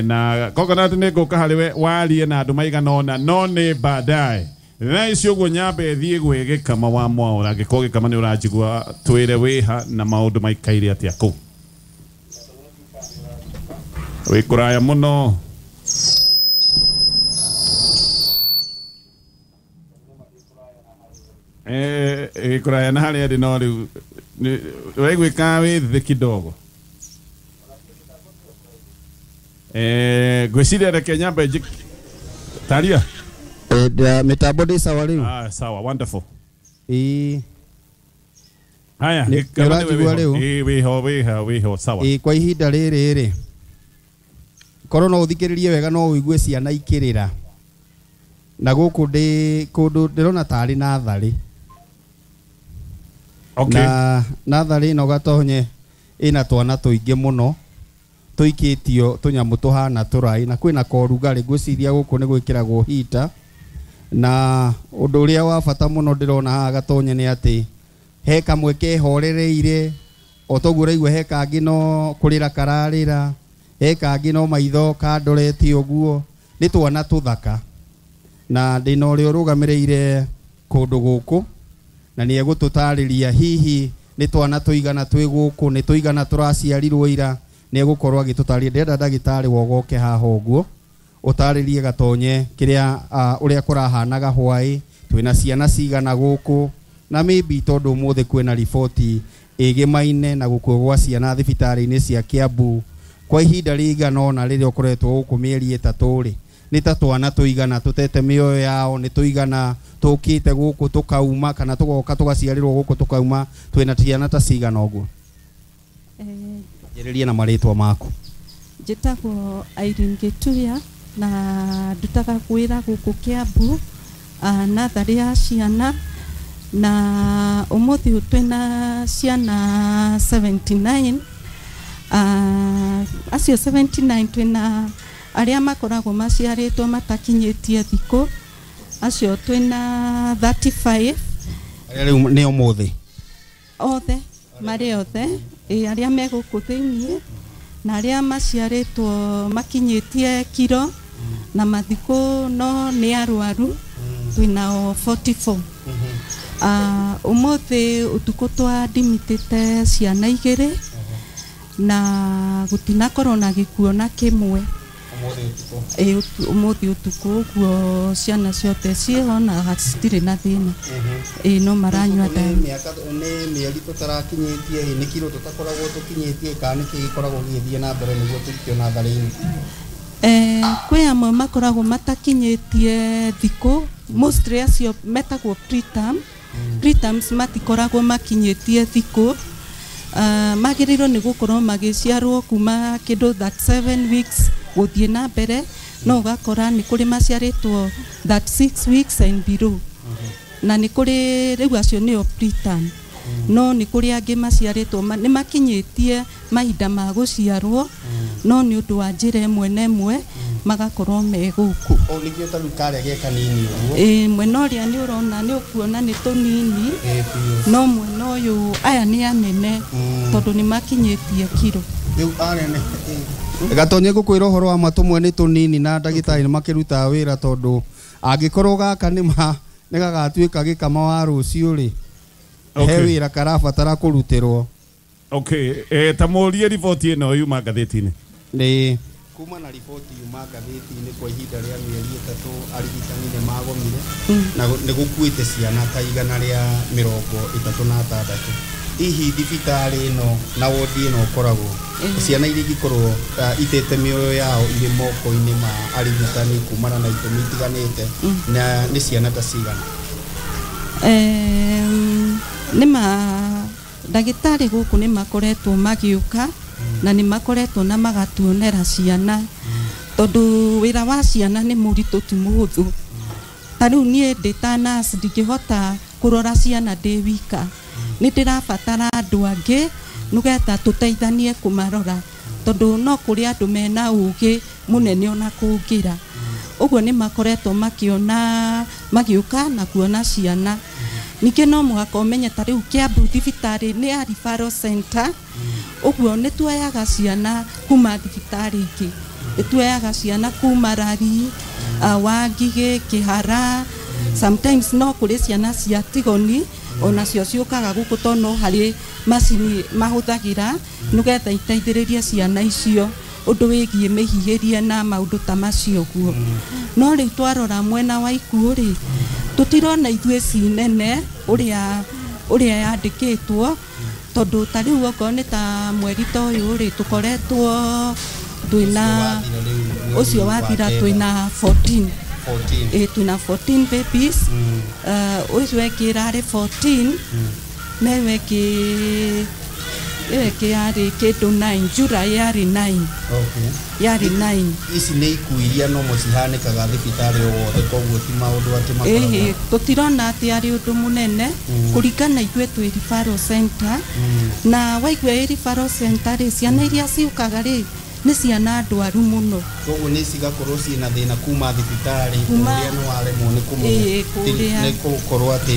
na Coconut nĩ ngũka harĩ we warie na andũ maigana ũna, no nĩ baadaye. Thaa ici ũguo nyambe thiĩ gwĩ Gĩkama wa Mwaũra. Angĩkorwo Gĩkama nĩ ũranjigua, twĩre wĩha na maũndũ maikaire atĩa kũu. Wĩ kũraya mũno. Kũraya na harĩa ndĩ no rĩu wegwĩka wĩ thĩ kidogo. Ngwĩciria reke nyambe taria. Mitambo ndĩ sawa rĩu? Sawa, wonderful. Haya, nĩũranjigua rĩu? Wĩho wĩho wĩho, sawa. Kwa ihinda rĩrĩ rĩ, korwo no ũthikĩrĩrie wega no ũigue ciana ikĩrĩra. Na gũkũ ndĩ kũndũ ndĩrona tarĩ natharĩ. Na natharĩ ĩno Gatonye ĩna twana tũingĩ mũno tũikĩtio tũnyamũ tũhana tũraĩ, na kwĩna korugarĩ. Ngwĩciria gũkũ nĩ gwĩkĩragwo hita. Na ũndũ ũrĩa wa bata mũno ndĩrona haha Gatonye nĩ atĩ he kamwe kehorereire, o toguo ũraigua he kangĩ no kũrĩra kararĩra, he kangĩ no maitho kandoretie ũguo. Nĩ twana tũthaka. Na ndĩna ũrĩa ũrũgamĩrĩire kũndũ gũkũ na nĩ egũtũtarĩria hihi nĩ twana tũigana twĩ gũkũ, nĩ tũigana tũraciarirwo ira, nĩ egũkorwo agĩtũtarĩria. Ndĩrenda ndagĩtarĩ wogoke haha ũguo ũtarĩrie Gatonye kĩrĩa ũrĩa kũrahanaga hwaĩ, twĩna ciana cigana gũkũ, na maybe tondũ ũmũthĩ kwĩna riboti ĩgĩmaine na gũkua gwa ciana thibitarĩ-inĩ cia Kiambu kwa ihinda rĩigana ũna rĩrĩa ũkoretwo gũkũ mĩeri 3 rĩ, nĩ ta twana tũigana tũtete mĩoyo yao, nĩ tũigana tũkĩte gũkũ tũkauma kana tũgoka tũgaciarĩrwo gũkũ tũkauma, twĩna ciana ta cigana ũguo. Njĩrĩria na marĩtwa maku. Njĩtagwo Irene Gĩtuya na ndutaga wĩra gũkũ Kiambu natharĩ ya ciana, na ũmũthĩ twĩna ciana 79. Acio 79 twĩna arĩa makoragwo maciarĩtwo matakinyĩtie thikũ, Acio twina 35. Arĩa rĩu nĩ ũmũthĩ othe marĩ othe, arĩa me gũkũ thĩiniĩ na arĩa maciarĩtwo makinyĩtie kiro na mathikũ no nĩ arwaru, twĩnao 44. Ũmũthĩ ũtukũ twadimitĩte ciana 2 na gũtinakorwo na gĩkuo na kĩmwe. Ũmũthĩ ũtukũ ũguo ciana ciothe ciĩho na citirĩ na thĩna. No maranyua ndawa. Nĩ mĩeri tũtarakinyĩtie, nĩ kiro tũtakoragwo tũkinyĩtie, kana nĩkĩ gĩkoragwo gĩgĩthiĩ na mbere nĩguo tũikio natharĩ-inĩ? Kwĩ amwe makoragwo matakinyĩtie thikũ, mostly acio metagwo preterm. Preterms matikoragwo makinyĩtie thikũ. Magĩrĩirwo nĩ gũkorwo magĩciarwo kuma kĩndũ 37 weeks gũthiĩ na mbere, no ũgakora nĩ kũrĩ maciarĩtwo 36 weeks and below. Na nĩ kũrĩ rĩu acio nĩo preterm. No nĩ kũrĩ angĩ maciarĩtwo nĩ makinyĩtie mahinda ma gũciarwo, no nĩ ũndũ wa njĩra ĩmwe na ĩmwe magakorwo me gũkũ. O nĩkĩo ta rĩu karĩa ge kanini ũguo. Mwena ũrĩa nĩ ũrona nĩ ũkuona nĩ tũnini, no mwena ũyũ aya nĩ anene tondũ nĩ makinyĩtie kiro. Rĩu arĩa nĩ Gatonye ngũkwĩra ũhoro wa ma tũmwe nĩ tũnini na ndagĩtarĩ nĩ makĩrutaga wĩra tondũ angĩkorwo gaka nĩ ma nĩ gagatuĩka gĩkama wa rũciũ rĩ, he wĩra karabatara kũrutĩrwo. Okay, ta mũrie riboti ĩno yuma ngathĩti-inĩ. Nĩ kuma na riboti yuma ngathĩti-inĩ kwa ihinda rĩa mĩeri 3 arigitani nĩ magomire na nĩ gũkuĩte ciana ta 136. Hihi thibitarĩ ĩno na wodi ĩno ũkoragwo ciana iria ingĩkorwo itete mĩoyo yao irĩ moko-inĩ ma arigitani kumana na itũmi itiganĩte, na nĩ ciana ta cigana? Nĩ ma ndagĩtarĩ gũkũ nĩ makoretwo magĩũka na nĩ makoretwo na magatuonera ciana tondũ wĩra wa ciana nĩ mũritũ ti mũhũthũ. Ta rĩu niĩ ndĩ ta nurse ndingĩhota kũrora ciana ndĩ wika, nĩ ndĩrabatara andũ angĩ nĩgetha tũteithanie kũmarora tondũ no kũrĩ andũ mena ũgĩ mũnene ona kũngĩra. Ũguo nĩ makoretwo makĩona magĩũka na kuona ciana. Ningĩ no mũhaka ũmenye ta rĩu Kiambu thibitarĩ nĩ ya referral center, ũguo nĩ tuoyaga ciana kuma thibitarĩ ingĩ, nĩ tuoyaga ciana kuma Rari, Wangigĩ, Kĩhara, sometimes no kũrĩ ciana cia Tigoni onacio ciũkaga gũkũ tondũ no harĩ macini mahũthagĩra nĩgetha iteithĩrĩrie ciana icio ũndũ wĩgiĩ mĩhihĩrie na maũndũ ta macio ũguo. No rĩu twarora mwena wa ikuũ rĩ, tũtirona ithuĩ ci nene ũrĩa yandĩkĩtwo tondũ ta rĩu okorwo nĩ ta mweri ta ũyũ rĩ, tũkoretwo twĩna ũcio wathira twĩna 14. Twĩna 14 babies. Ũcio wekĩ ĩrarĩ 14 na ĩyo ĩngĩ yarĩ kĩndũ 9, July yarĩ 9. Yarĩ 9. Ici nĩ ikuũ iria no mũcihanĩkaga thibitarĩ o wothe, koguo ti maũndũ atĩ makoragwo. Tũtirona atĩ arĩ ũndũ mũnene kũringana ithuĩ twĩ referral center, na waigua ĩ referral center rĩ, ciana iria ciũkaga rĩ nĩ ciana ndwaru mũno, koguo nĩ cigakorwo ciĩna thĩna kuma thibitarĩ kũrĩa nĩ waremwo nĩ kũmenya nĩ gũkorwo atĩ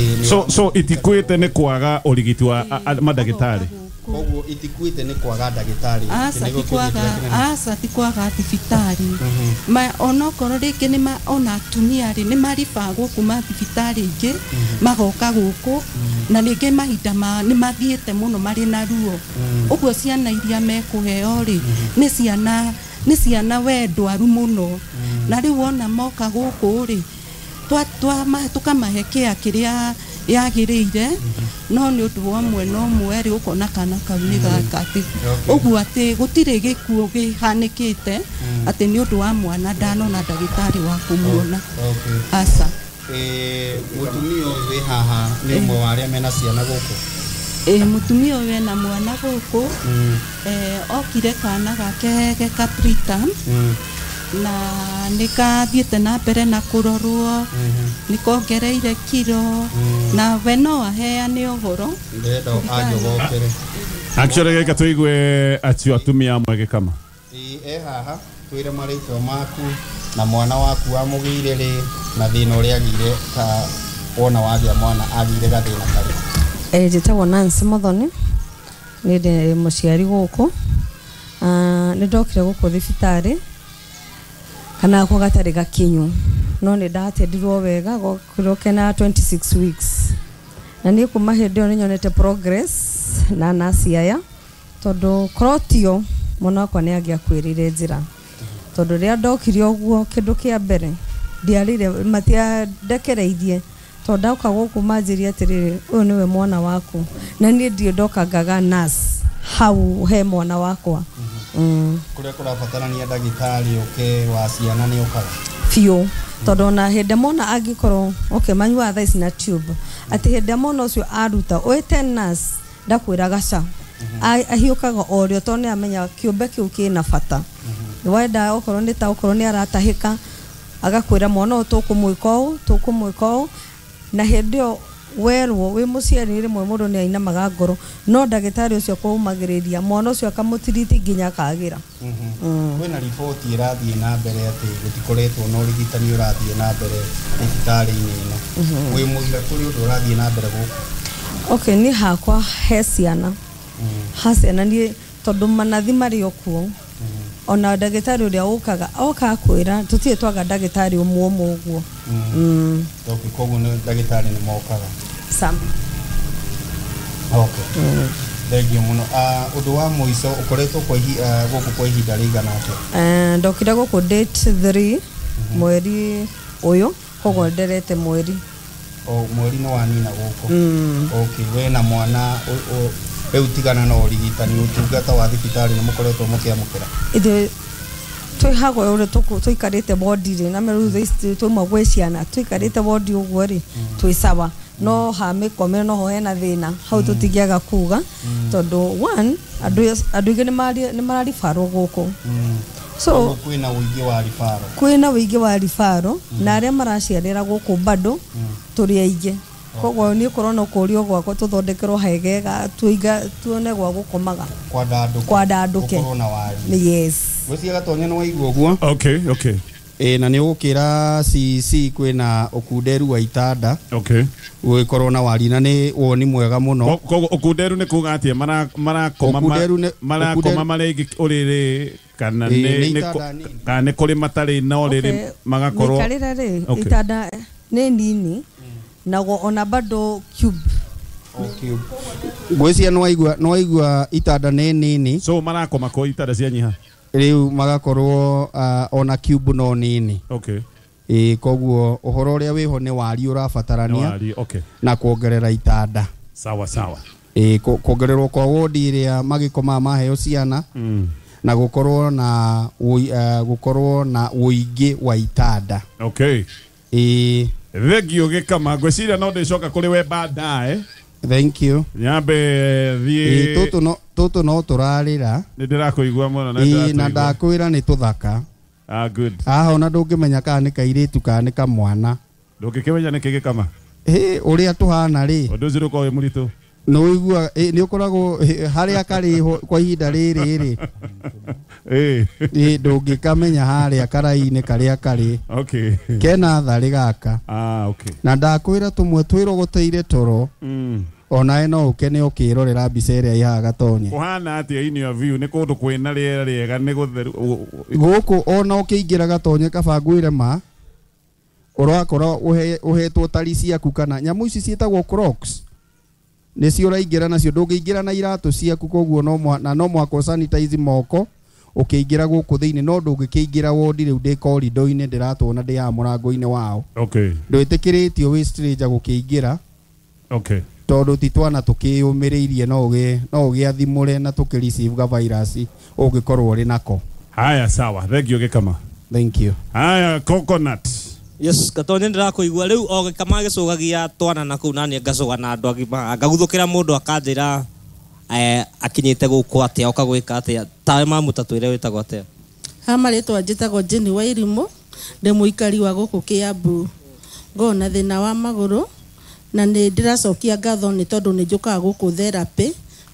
so itikuĩte nĩ kwaga ũrigiti wa mandagĩtarĩ, koguo itikuĩte nĩ kwaga ndagĩtarĩ. Aca ti kwaga thibitarĩ. Onokorwo rĩngĩ nĩ ona atumia rĩ nĩ maribagwo kuma thibitarĩ ingĩ magoka gũkũ, na rĩngĩ mahinda nĩ mathiĩte mũno marĩ na ruo, ũguo ciana iria mekũheo rĩ nĩ ciana we ndwaru mũno, na rĩu wona moka gũkũ rĩ tũkamahe kĩa kĩrĩa yagĩrĩire, no nĩ ũndũ wa mwena ũmwe rĩ ũkona kana kau nĩ gaka atĩ ũguo atĩ gũtirĩ gĩkuũ kĩhanĩkĩte atĩ nĩ ũndũ wa mwana ndanona ndagĩtarĩ wa kũmuona. Aca. Mũtumia ũyũ wĩ haha nĩ ũmwe wa arĩa mena ciana gũkũ? Mũtumia ũyũ ena mwana gũkũ, okire kana gake geka preterm na nĩ kathiĩte na mbere na kũrorwo, nĩ kongereire kiro, na we no aheane ũhoro. Ndĩrenda anjogokere. Actually gĩka tũigue acio atumia amwe gĩkama. E haha twĩre marĩtwa maku na mwana waku wamũgĩire rĩ Na thĩna ũrĩa agĩire ta wona wagĩa mwana agĩire gathĩna karĩkũ? Njĩtagwo Nancy Muthoni, nĩ ndĩ mũciari gũkũ. Nĩ ndokire gũkũ thibitarĩ kana gakwa gatarĩ gakinyu, no nĩ ndatendirwo wega gokirwo kena 26 weeks, na niĩ kuma hĩndĩ ĩyo nĩ nyonete progress na nasi aya, tondũ korwo tio mwana wakwa nĩ angĩakuĩrĩire njĩra, tondũ rĩrĩa ndokire ũguo kĩndũ kĩa mbere ndiarĩire, matiandekereirie, tondũ ndoka gũkũ manjĩrie atĩrĩrĩ, ũyũ nĩwe mwana waku, na niĩ ndirĩ ndoka ngaga nurse hau he mwana wakwa. Kũrĩa kũrabatarania ndagĩtarĩ ũke wa ciana nĩ ũkaga? Biũ, tondũ ona hĩndĩ mwana angĩkorwo okay manyuaga thaa ici na tube, atĩ hĩndĩ mwana ũcio aruta wĩte nurse ndakwĩraga ca, ahiũkaga o rĩo, tondũ nĩ amenya kĩũmbe kĩu kĩna bata. Wenda okorwo nĩ ta okorwo nĩ aratahĩka, agakwĩra mwana ũyũ tũkũmwĩka ũũ, tũkũmwĩka ũũ, na hĩndĩ ĩyo werwo wĩ mũciari rĩmwe mũndũ nĩ ainamaga ngoro, no ndagĩtarĩ ũcio akũũmagĩrĩria mwana ũcio akamũtiriti nginya akagĩra. Kwĩna riboti ĩrathiĩ na mbere atĩ gũtikoretwo na ũrigitani ũrathiĩ na mbere thibitarĩ-inĩ ĩno. Wĩ mũira kũrĩ ũndũ ũrathiĩ na mbere gũkũ? Okay, niĩ hakwa he ciana, ha ciana niĩ tondũ manathi marĩ o kuo, ona ndagĩtarĩ ũrĩa ũkaga oka akwĩra tũtirĩ twaga ndagĩtarĩ ũmwe ũmwe ũguo. Okay, koguo nĩ ndagĩtarĩ nĩ mokaga? Sam. Okay. Thengiũ mũno. Ũndũ wa mũico, ũkoretwo kwa gũkũ kwa ihinda rĩigana atĩa? Ndokire gũkũ date 3 mweri ũyũ, koguo nderete mweri. O mweri nĩ wanina gũkũ? Okay, we na mwana rĩu tigana na ũrigitani, ũtungata wa thibitarĩ nĩ mũkoretwo mũkĩamũkĩra? Ithuĩ twĩ hagwe ũrĩa tũikarĩte wondi rĩ, na rĩu thaa ici twauma gwĩ ciana tũikarĩte wondi ũguo rĩ, twĩ sawa, no ha mĩkomere noho hena thĩna hau tũtingĩaga kuga, tondũ one andũ aingĩ nĩ mararibarwo gũkũ. So Koguo kwĩna ũingĩ wa ribaro? Kwĩna ũingĩ wa ribaro, na arĩa maraciarĩra gũkũ bado tũrĩ aingĩ, koguo niĩ korwo no kũrio gwakwa tũthondekerwo hegega tuiga tuone gwa gũkomaga. Kwandandũke. Kwandandũke. Gũkorwo na wari. Yes. Ngwĩciria Gatonya nĩ waigua ũguo. Okay. Ĩ na nĩ ũgũkĩra CC kwĩna ũkunderu wa itanda. Gũgĩkorwo na wari, na nĩ woni mwega mũno. Koguo ũkunderu nĩ kuga atĩa? Marakoma Ũkunderu nĩ- marakoma marĩ aingĩ ũrĩrĩ kana Ĩ, nĩ nĩ nĩ itanda nini. kana nĩ kũrĩ matarĩ na ũrĩrĩ magakorwo mĩikarĩre rĩ, itanda nĩ nini nago ona bado cube. Ngwĩciria nĩ waigua itanda nĩ nini. So marakoma kwa itanda cia nyiha. Rĩu magakorwo ona cube no nini. Ĩ koguo ũhoro ũrĩa wĩho nĩ wari ũrabatarania. Nĩ wari, okay. Na kuongerera itanda. Sawa sawa. Ĩ kuongererwo kwa wodi ĩrĩa magĩkomaga maheo ciana, na gũkorwo na ũingĩ wa itanda. Ĩ. Thengio Gĩkama, ngwĩciria no ndĩcoka kũrĩ we baadaye. Thank you. Nyambe Ĩ thiĩ. tũtũ no tũrarĩra. Nĩ ndĩrakũigua mũno na Ĩ na ndĩrakũigua. Ndakwĩra nĩ tũthaka. Ah, good. Haha ona ndũngĩmenya kana nĩ kairĩtu kana nĩ kamwana. Ndũngĩkĩmenya nĩkĩ, Gĩkama? Ĩ ũrĩa tũhana rĩ. Ũndũ ũcio ndũkoragwo wĩ mũritũ. Nĩ ũigua nĩ ũkoragwo harĩa karĩ ho kwa ihinda rĩrĩ rĩ. Ĩ ndũngĩkamenya harĩa karai-inĩ karĩa karĩ. Kena tharĩ gaka. Ah, okay. Na ndakwĩra tũmwe twĩrogoteire toro. Onawe no ũkene ũkĩrorera mbica ĩrĩa ĩ haha Gatonye. Kũhana atĩa in your view? Nĩ kũndũ kwĩna rĩera rĩega, nĩ gũtheru? Gũkũ ona ũkĩingĩra Gatonye, kaba ngwĩre ma ũrakora ũhetwo tari ciaku kana nyamũ ici ciĩtagwo Crocs nĩcio ũraingĩra nacio, ndũngĩingĩra na iratũ ciaku, koguo na no mũhaka ũsanitize moko ũkĩingĩra gũkũ thĩinĩ, no ndũngĩkĩingĩra wondi rĩu ndĩ korido-inĩ, ndĩratwona ndĩ haha mũrango-inĩ wao. Ndwĩtĩkĩrĩtio wĩ stranger gũkĩingĩra. Tondũ ti twana tũkĩyũmĩrĩirie, no ũgĩathimũre na tũkĩ receive ga virus ũngĩkorwo ũrĩ nako. Haya, sawa, thank you Gĩkama. Thank you. Haya, Coconut. Yes, Gatonye, ndĩrakũigua rĩu o Gĩkama gĩcũgagia twana na kũu, naniĩ ngacũga na andũ agima, ngaguthũkĩra mũndũ akanjĩra akinyĩte gũkũ atĩa, oka gwĩka atĩa, tawe mamu ta twĩre wĩtagwo atĩa? Ha marĩtwa njĩtagwo Jane Wairimũ, ndĩ mũikari wa gũkũ Kĩambu. Ngoragwo na thĩna wa magũrũ na nĩ ndĩracokia ngatho nĩ tondũ nĩ njũkaga gũkũ therapy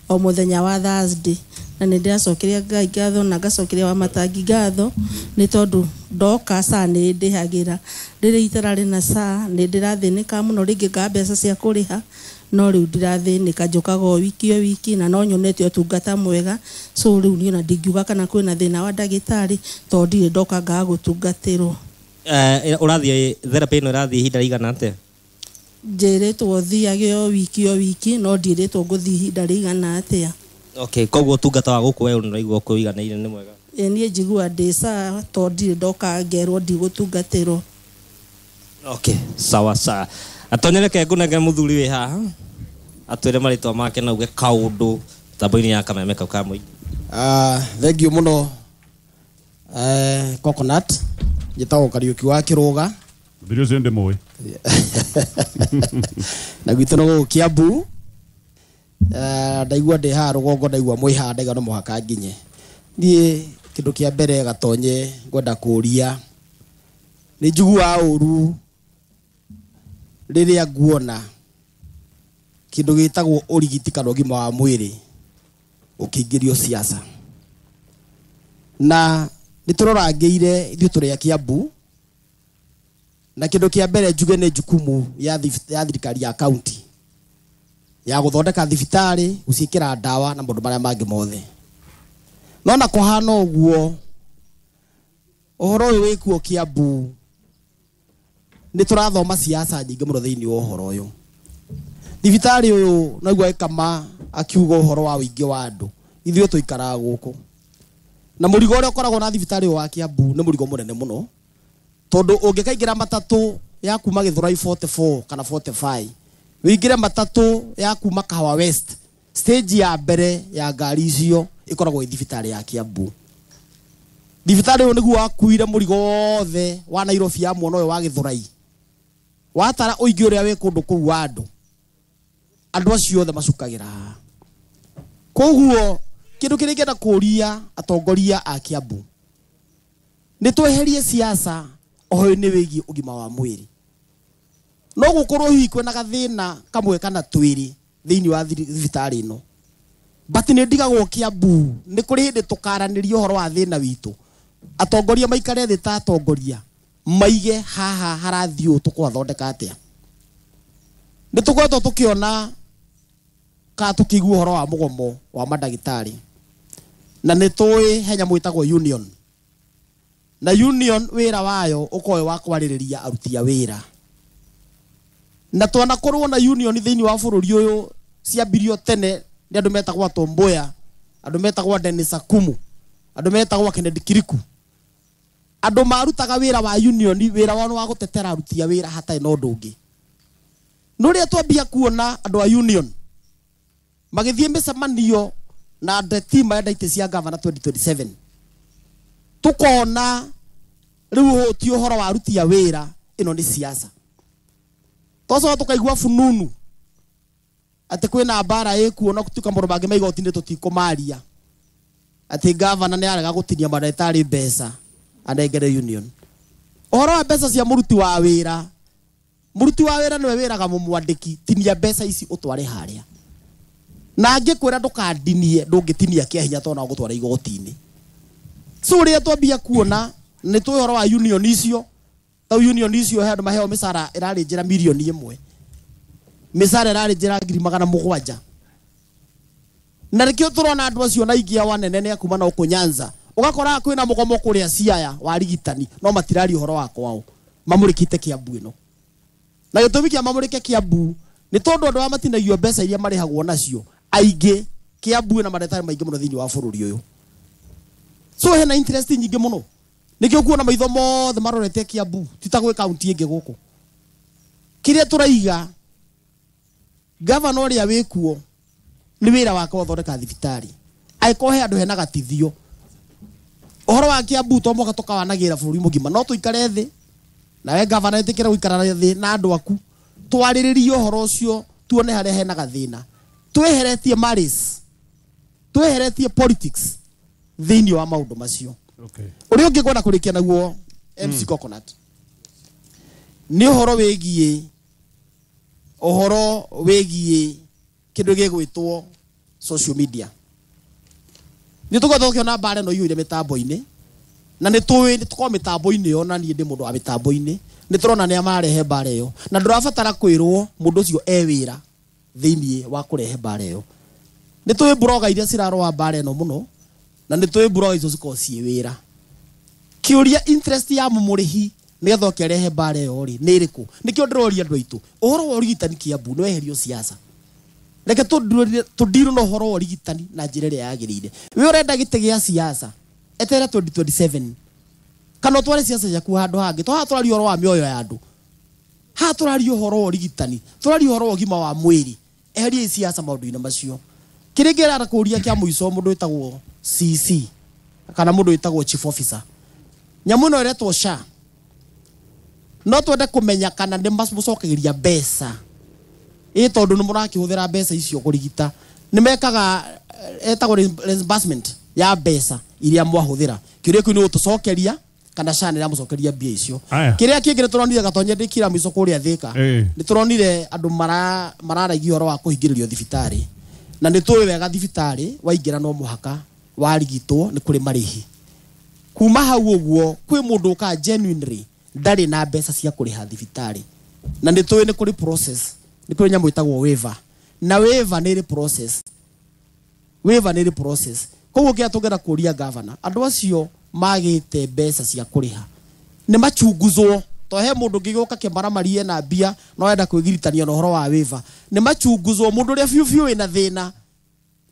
o mũthenya wa Thursday. Na nĩ ndĩracokeria Ngai ngatho na ngacokeria wa Matangi ngatho nĩ tondũ ndoka SHA nĩ ndĩhagĩra. Rĩrĩa itararĩ na SHA nĩ ndĩrathĩnĩka mũno, rĩngĩ ngaga mbeca cia kũrĩha, no rĩu ndirathĩnĩka, njũkaga o wiki o wiki na no nyonete ũtungata mwega. So rĩu niĩ ona ndingiuga kana kwĩna thĩna wa ndagĩtarĩ tondũ ndirĩ ndoka ngaga gũtungatĩrwo. Ũrathiĩ therapy ĩno ĩrathiĩ ihinda rĩigana atĩa? Njĩrĩtwo thiage o wiki o wiki, no ndiĩrĩtwo ngũthiĩ ihinda rĩigana atĩa. Okay, koguo ũtungata wa gũkũ we ũraigua kũiganĩire nĩ mwega? Ĩ, niĩ njigua ndĩ sawa tondũ ndirĩ ndoka ngerwo ndigũtungatĩrwo. Okay, sawa sawa. Atonye reke ngũnengere mũthuri wĩ haha atwĩre marĩtwa make na uge kaũndũ mĩtambo-inĩ ya kameme kau ka mũingĩ. Thank you mũno, Coconut. Njĩtagwo Kariũki wa Kĩrũga. Mũthuri ũcio ndĩmũĩ. Na gwitũ no gũkũ Kiambu. Ndaigua ndĩ haha rũgongo, ndaigua mwĩ haha, ndaigua no mũhaka nginye. Niĩ kĩndũ kĩa mbere Gatonye ngwenda kũria, nĩ njiguaga ũru rĩrĩa nguona kĩndũ gĩtagwo ũrigiti kana ũgima wa mwĩrĩ ũkĩingĩrio siasa. Na nĩ tũrorangĩire ithuĩ tũrĩ a Kiambu, na kĩndũ kĩa mbere njuge nĩ jukumu ya thirikari ya county ya gũthondeka thibitarĩ, gũciĩkĩra ndawa na maũndũ marĩa mangĩ mothe. No na kũhana ũguo, ũhoro ũyũ wĩkuo Kiambu nĩ tũrathoma siasa nyingĩ mũno thĩinĩ wa ũhoro ũyũ. Thibitarĩ ũyũ naigua Kama akiuga ũhoro wa ũingĩ wa andũ, ithuĩ tũikaraga gũkũ na mũrigo ũrĩa ũkoragwo na thibitarĩ ũyũ wa Kiambu nĩ mũrigo mũnene mũno, tondũ ũngĩkaingĩra matatũ ya kuma Gĩthũrai 44 kana 45, wĩingĩre matatũ ya kuma Kahawa West, stage ya mbere ya ngari icio ĩkoragwo ĩ thibitarĩ ya Kiambu. Thibitarĩ ũyũ nĩguo wakuire mũrigo wothe wa Nairobi ya mwena ũyũ wa Gĩthũrai. Watara ũingĩ ũrĩa wĩ kũndũ kũu wa andũ, andũ acio othe macukagĩra haha. Koguo kĩndũ kĩrĩa ingĩenda kũria atongoria a Kiambu, nĩ tweherie siasa ũhoro-inĩ wĩgiĩ ũgima wa mwĩrĩ. No gũkorwo hihi kwĩna gathĩna kamwe kana twĩrĩ thĩinĩ wa thibitarĩ ĩno, but nĩ ndigagwo Kiambu nĩ kũrĩ hĩndĩ tũkaranĩria ũhoro wa thĩna witũ. Atongoria maikare thĩ ta atongoria, maige haha harathiĩ ũũ tũkwathondeka atĩa. Nĩ tũkoretwo tũkĩona kana tũkĩigua ũhoro wa mũgomo wa mandagĩtarĩ, na nĩ tũĩ he nyamũ ĩtagwo union, na union wĩra wayo ũkoragwo wĩ wa kwarĩrĩria aruti a wĩra. Na twanakorwo na union thĩinĩ wa bũrũri ũyũ ciambirio tene nĩ andũ metagwo Tom Mboya, andũ metagwo Dennis Akumu, andũ metagwo Kennedy Kiriku, andũ marutaga wĩra wa union, wĩra wao nĩ wa gũtetera aruti a wĩra hatarĩ na ũndũ ũngĩ. No rĩrĩa twambia kuona andũ a union magĩthiĩ mĩcemanio na ndeti marenda itĩ cia gavana 2027, tukona rĩu ũyũ ti ũhoro wa aruti a wĩra, ĩno nĩ siasa. Twacoka tũkaigua fununu atĩ kwĩna mbara ĩkuo na gũtuĩka maũndũ mangĩ ma igoti-inĩ tũtikũmaria, atĩ gavana nĩ arega gũtinia mandagĩtarĩ mbeca anengere union. Ũhoro wa mbeca cia mũruti wa wĩra, mũruti wa wĩra nĩwe wĩraga mũmwandĩki tinia mbeca ici ũtware harĩa, na angĩkwĩra ndũkandinie ndũngĩtinia kĩa hinya tondũ no gũtwara igoti-inĩ. So rĩrĩa twambia kuona nĩ tũĩ ũhoro wa union icio, ta union icio he andũ maheo mĩcara ĩrarĩ njĩra 1,000,000, mĩcara ĩrarĩ njĩra 700,000, na nĩkĩo tũrona andũ acio na aingĩ ao anene nĩ a kuma na gũkũ Nyanza. Ũgakora kwĩna mũgomo kũrĩa Siaya wa arigitani, no matiraria ũhoro wa kwao, mamũrĩkĩte Kiambu ĩno. Na gĩtũmi kĩa mamũrĩke Kiambu nĩ tondũ andũ aya matinagio mbeca iria marĩhagwo nacio aingĩ Kiambu ĩna mandagĩtarĩ maingĩ mũno thĩinĩ wa bũrũri ũyũ. So hena interest nyingĩ mũno, nĩkĩo kuona maitho mothe marorete Kiambu, ti ta gwĩ kaunti ĩngĩ gũkũ. Kĩrĩa tũraiga, gavana ũrĩa wĩkuo nĩ wĩra wake gũthondeka thibitarĩ, angĩkorwo he handũ hena gatithio ũhoro wa Kiambu to mũhaka tũkawanagĩra bũrũri mũgima, no tũikare thĩ nawe gavana ĩtĩkĩre gũikara thĩ na andũ aku twarĩrĩrie ũhoro ũcio, tuone harĩa hena gathĩna, tweheretie malice, tweheretie politics thĩinĩ wa maũndũ macio. Ũrĩa ũngĩ ngwenda kũrĩkia naguo MC Coconut nĩ ũhoro wĩgiĩ kĩndũ gĩgwĩtwo social media. Nĩ tũkoretwo tũkĩona mbara ĩno iyũire mĩtambo-inĩ, na nĩ tũĩ nĩ tũkorwo mĩtambo-inĩ ĩyo, na niĩ ndĩ mũndũ wa mĩtambo-inĩ, nĩ tũrona nĩa marehe mbara ĩyo, na ndũrabatara kwĩrwo mũndũ ũcio e wĩra thĩiniĩ wa kũrehe mbara ĩyo. Nĩ tũĩ blogger iria cirarũa mbara ĩno mũno, na nĩ tũĩ blogger icio cikoragwo ciĩ wĩra. Kĩũria, interest ya mũmũrĩhi nĩgetha oke arehe mbara ĩyo rĩ nĩ ĩrĩkũ? Nĩkĩo ndĩroria andũ aitũ, ũhoro wa ũrigitani Kiambu nĩ weherio siasa. Reke tũndirwo na ũhoro wa ũrigitani na njĩra ĩrĩa yagĩrĩire. We ũrenda gĩtĩ gĩa siasa, eterera 2027 kana ũtware siasa ciaku handũ hangĩ. To haha tũraria ũhoro wa mĩoyo ya andũ, haha tũraria ũhoro wa ũrigitani, tũraria ũhoro wa ũgima wa mwĩrĩ. Eheria siasa maũndũ-inĩ macio. Kĩrĩa ngĩrara kũria kĩa mũico, mũndũ wĩtagwo CC kana mũndũ wĩtagwo chief officer, nyamũ ĩno ĩretwo SHA, no twende kũmenya kana nĩ mũcokagĩria mbeca ĩ, tondũ nĩ mũrakĩhũthĩra mbeca icio kũrigita, nĩ mekaga etagwo reimbursement ya mbeca iria mwahũthĩra. Kĩũria kĩu nĩ gũtũcokeria kana SHA nĩ ĩramũcokeria mbia icio. Aya. Kĩrĩa kĩngĩ nĩ tũronire Gatonye ndĩkira mũico kũrĩa Thĩka, nĩ tũronire andũ mararagia ũhoro wa kũhingĩrĩrio thibitarĩ, na nĩ tũĩ wega thibitarĩ waingĩra no mũhaka warigitwo, nĩ kũrĩ marĩhi. Kuma hau ũguo kwĩ mũndũ ũkaga genuinely ndarĩ na mbeca cia kũrĩha thibitarĩ, na nĩ tũĩ nĩ kũrĩ process, nĩ kũrĩ nyamũ ĩtagwo waiver, na waiver nĩ ĩrĩ process, waiver nĩ ĩrĩ process. Koguo kĩrĩa tũngĩenda kũria governor, andũ acio magĩte mbeca cia kũrĩha nĩ machunguzwo, to he mũndũ ũngĩ gũka kĩmaramarie na mbia no enda kwĩgiritania na ũhoro wa waiver. Nĩ machunguzwo mũndũ ũrĩa biũ biũ wĩna thĩna,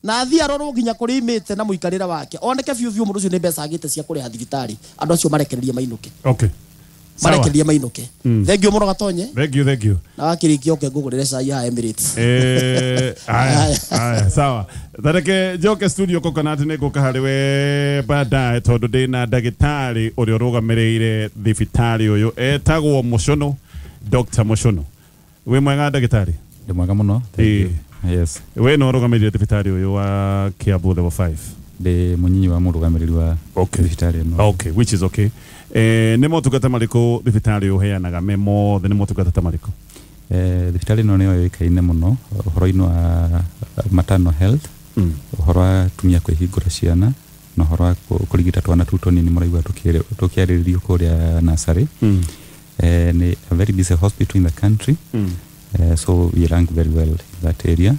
na athiĩ arorwo nginya kũrĩa imĩte na mũikarĩre wake, oneke biũ biũ mũndũ ũcio nĩ mbeca agĩte cia kũrĩha thibitarĩ, andũ acio marekererie mainũke. Okay. Marekererie mainũke. Thank you mũno Gatonye. Thank you, thank you. Na wakĩrĩkia ũke ngũgũrĩre cai haha Emirates. Aya, aya, sawa. Tareke njoke studio Coconut, nĩ ngũka harĩ we baadaye tondũ ndĩna ndagĩtarĩ ũrĩa ũrũgamĩrĩire thibitarĩ ũyũ etagwo Mũcũnũ, Dr. Mũcũnũ. Wĩ mwega, ndagĩtarĩ? Ndĩ mwega mũno, thank you. Yes. We no ũrũgamĩrĩire thibitarĩ ũyũ wa Kiambu level 5? Ndĩ mũnyinyi wa mũrũgamĩrĩri wa thibitarĩ ĩno. Okay, which is okay. Nĩ motungata marĩkũ thibitarĩ ũheanaga me mothe, nĩ motungata ta marĩkũ? Thibitarĩ ĩno nĩyo yũĩkaine mũno ũhoro-inĩ wa maternal health, ũhoro wa atumia kwĩhingũra ciana, na ũhoro wa kũrigita twana tũu tũnini mũraigua tũkĩarĩrĩrio kũrĩa nursery. Nĩ a very busy hospital in the country. So we rank very well in that area.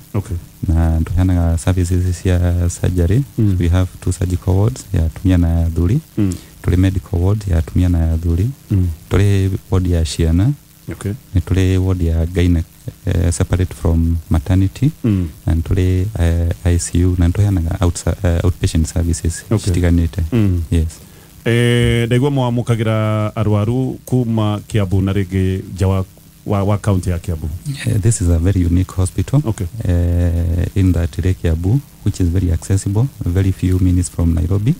Na tuheanaga services cia surgery. We have two surgical wards, ya atumia na ya athuri. Tũrĩ medical ward ya atumia na ya athuri. Tũrĩ ward ya ciana. Nĩ tũrĩ ward ya gynae, separate from maternity. Na nĩ tũrĩ ICU, na nĩ tũheanaga outpatient services citiganĩte. Yes. Ndaigua mwamũkagĩra arwaru kuma Kiambu na rĩngĩ nja wa county ya Kiambu. This is a very unique hospital in that ĩrĩ Kiambu, which is very accessible, very few minutes from Nairobi.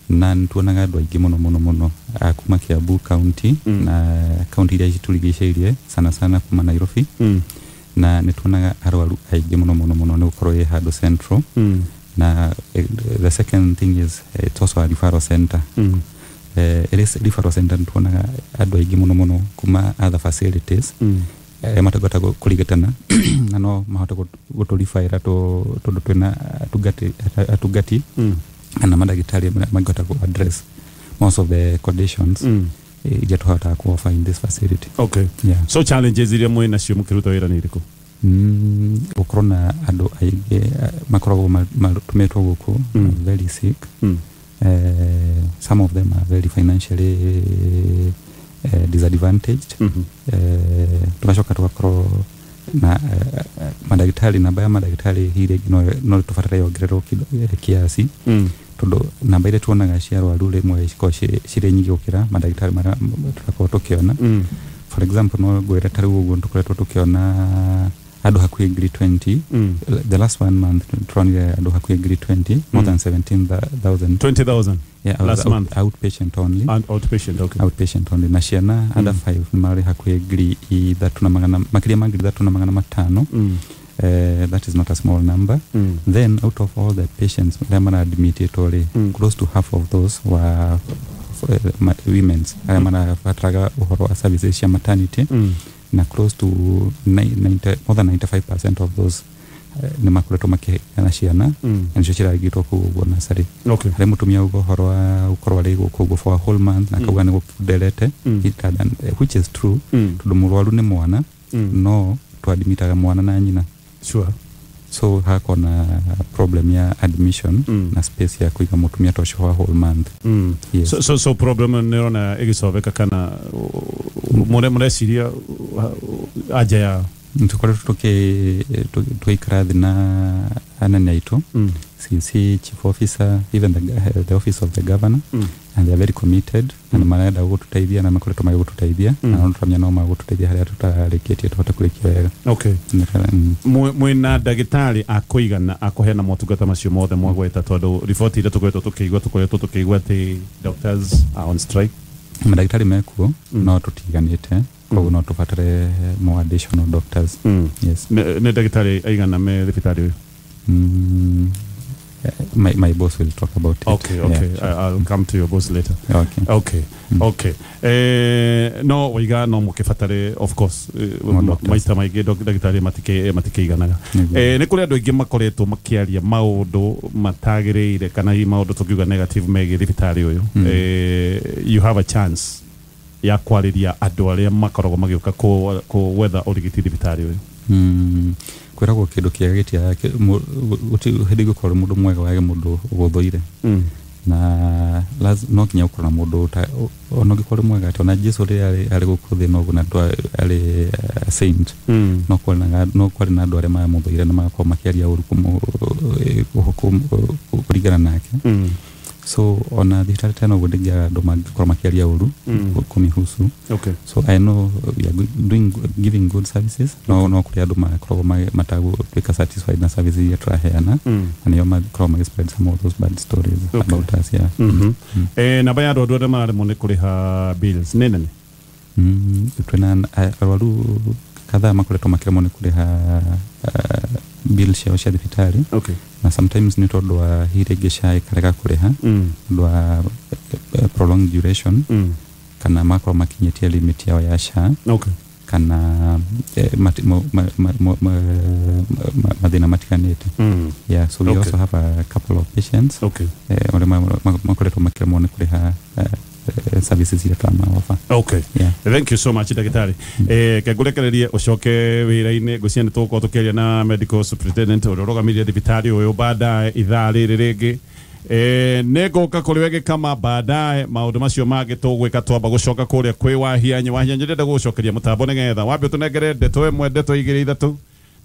Na nĩtuonaga andũ aingĩ mũno mũno mũno a kuma Kiambu County na county iria citũrigicĩirie, sana sana kuma Nairobi. Na nĩtuonaga arwaru aingĩ mũno mũno mũno nĩ gũkorwo ĩ handũ central. Na the second thing is it's also a referral center. It is referral center, nĩtuonaga andũ aingĩ mũno mũno kuma other facilities arĩa matangĩhota kũrigitana na no mahote gũtũribaĩra tondũ twĩna atungati kana mandagĩtarĩ marĩa mangĩhota kũ address most of the conditions iria tũhotaga ku offer in this facility. Yeah. So challenges iria mwĩ nacio mũkĩruta wĩra nĩ irĩkũ? Gũkorwo na andũ aingĩ makoragwo matũmĩtwo gũkũ very sick. Some of them are very financially disadvantaged. Tugacoka tugakorwo na mandagĩtarĩ, namba ya mandagĩtarĩ hihi rĩngĩ no tũbatare yongererwo kiasi, tondũ namba iria tuonaga cia arwaru rĩmwe cikoragwo cirĩ nyingĩ gũkĩra mandagĩtarĩ marĩa tũrakorwo tũkĩona. For example, no ngwĩre ta rĩu ũguo tũkoretwo tũkĩona andũ hakuhĩ ngiri 20. The last one month turonire andũ hakuhĩ ngiri 20, more than 17,000. 20,000 Yeah, last month. Outpatient only. And outpatient, okay. Outpatient only. Na ciana under 5 nĩ marĩ hakuhĩ 3,000 na magana, makĩria ma 3,500. That is not a small number. Then out of all the patients arĩa mara-admitĩtwo rĩ, close to half of those were women arĩa marabataraga ũhoro wa services cia maternity, na close to 90, more than 95% of those Nĩ makoretwo makĩheana ciana na nĩcio cirarigitwo kũu ũguo nursery. Harĩ mũtumia uga ũhoro wa gũkorwo arĩ gũkũ ũguo for a whole month na akauga nĩ gũkunderete. Which is true, tondũ mũrwaru nĩ mwana, no twadimitaga mwana na nyina. So hagakorwo na problem ya admission na space ya kũiga mũtumia ta ũcio for a whole month. Yes. So problem nĩ ĩrona ĩgĩcoveka kana mũreciria anja ya Tũkoretwo tũgĩikara thĩ na anene aitũ, CC, chief officer, even the office of the governor, and they are very committed na nĩ marenda gũtũteithia na makoretwo magĩgũtũteithia, na no tũramenya no magũtũteithia harĩa tũtarĩkĩtie tũhote kũrĩkia wega. Mwĩna ndagĩtarĩ a kũigana a kũheana motungata macio mothe mwagweta? Tondũ riboti iria tũkoretwo tũkĩigua atĩ doctors are on strike. Mandagĩtarĩ mekuo, no tũtiganĩte, koguo no tũbatare more additional doctors. Yes. Nĩ ndagĩtarĩ aigana me thibitarĩ ũyũ? My boss will talk about it. Okay. Yeah, sure. I'll come to your boss later. Okay. Okay. No waiga no mũkĩbatare, of course, More doctors. Maita maingĩ ndagĩtarĩ matikĩiganaga. Nĩ kũrĩ andũ aingĩ makoretwo makĩaria maũndũ matagĩrĩire kana hihi maũndũ tũngiuga negative megiĩ thibitarĩ ũyũ. You have a chance ya kwarĩria andũ arĩa makoragwo magĩũka gwetha ũrigiti thibitarĩ ũyũ. Kwĩragwo kĩndũ kĩega gĩtiagaga gũtirĩ hĩndĩ gũkorwo mũndũ mwega wage mũndũ ũgũthũire, na no nginya ũkorwo na mũndũ ona ũngĩkorwo ũrĩ mwega atĩa, ona Jesu rĩrĩa arĩ gũkũ thĩ no na arĩ saint, no kwarĩ na andũ arĩa mamũthũire na magakorwo makĩaria ũru kũringana nake. So ona thibitarĩ ta ĩno ũguo ndĩngĩaga andũ mangĩkorwo makĩaria ũru kũmĩhusu. So I know we are doing giving good services, no kũrĩ andũ makoragwo matagũtuĩka satisfied na services iria tũraheana, na nĩo makoragwo magĩ spread some of those bad stories about us, yeah. Namba ya andũ arĩa mararemwo nĩ kũrĩha bills nĩ nene? Twĩna arwaru kadhaa makoretwo makĩremwo nĩ kũrĩha bill ciao cia thibitarĩ, na sometimes nĩ tondũ wa hihi rĩngĩ SHA ĩkarega kũrĩha tondũ wa prolonged duration, kana makorwo makinyĩtie limit yao ya SHA, kana mati, mo, ma, ma, ma, ma, mathĩna matiganĩte. Yeah, so we also have a couple of patients arĩa makoretwo makĩremwo nĩ kũrĩha services iria tũramaofa. Yeah. Thank you so much, ndagĩtarĩ. Ke ngũrekererie ũcoke wĩra-inĩ. Ngwĩciria nĩ tũgũkorwo tũkĩaria na medical superintendent ũrĩa ũrũgamĩrĩire thibitarĩ ũyũ baadaye ithaa rĩrĩ rĩngĩ. Nĩ ngũka kũrĩ we gĩkama baadaye. Maũndũ macio mangĩ tũgwĩka twamba gũcoka kũrĩa kwĩ Wahianyũ. Wahianyũ, ndĩrenda gũgũcokeria mũtambo nĩgetha wambe ũtũnengere ndeto ĩmwe, ndeto igĩrĩ, ithatũ.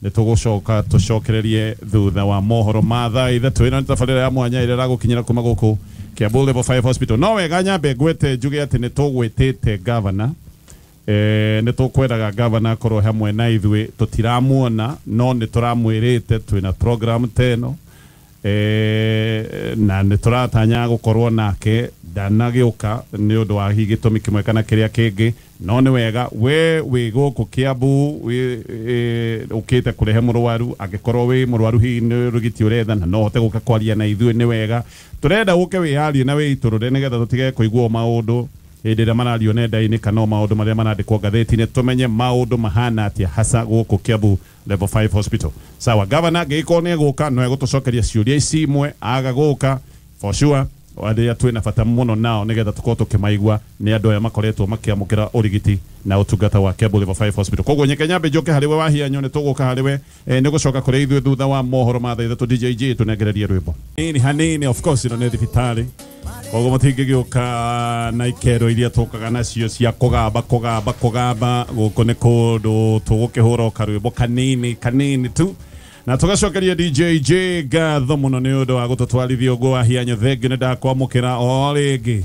Nĩ tũgũcoka tũcokererie thutha wa mohoro ma thaa 3. Ĩno nĩ tabarĩra ya mwanya ĩrĩa ĩragũkinyĩra kuma gũkũ Kiambu Level 5 Hospital. No wega nyambe ngwete njuge atĩ nĩ tũgwĩtĩte governor, nĩ tũkwendaga governor akorwo hamwe na ithuĩ. Tũtiramuona, no nĩ tũramwĩrĩte twĩna program ta ĩno, na nĩ tũratanya gũkorwo nake. Ndanagĩũka nĩ ũndũ wa hihi gĩtũmi kĩmwe kana kĩrĩa kĩngĩ, no nĩ wega we wĩ gũkũ Kiambu wĩ ũkĩte kũrehe mũrwaru, angĩkorwo wĩ mũrwaru hihi nĩ ũrigiti ũretha na no ũhote gũka kwaria na ithuĩ, nĩ wega tũrenda ũke wĩyarie na wĩitũrũre nĩgetha tũtige kũigua maũndũ hĩndĩ ĩrĩa marario nenda-inĩ kana o maũndũ marĩa marandĩkwo ngathĩti-inĩ, tũmenye maũndũ mahana atĩa hasa gũkũ Kiambu Level 5 Hospital. Sawa, governor angĩgĩkorwo nĩ egũka no egũtũcokeria ciũria ici imwe. Aga gũka, for sure arĩa twĩna bata mũno nao nĩgetha tũkorwo tũkĩmaigua nĩ andũ aya makoretwo makĩamũkĩra ũrigiti na ũtungata wa Kiambu Level 5 Hospital. Koguo nyeke nyambe njoke harĩ we Wahianyũ, nĩ tũgũka harĩ we, nĩ gũcoka kũrĩ ithuĩ thutha wa mohoro ma thaa 3. DJG tũnengererie rwĩmbo nini hanini. Of course ĩno nĩ thibitarĩ, koguo mũtingĩgĩũka na ikero iria tũkaga nacio cia kũgamba kũgamba kũgamba. Gũkũ nĩ kũndũ tũgũkĩhũra o karwĩmbo kanini kanini tu na tũgacokeria DJJ ngatho mũno nĩ ũndũ wa gũtũtwarithia ũguo. Wahianyũ, thengiũ nĩ ndakwamũkĩra o rĩngĩ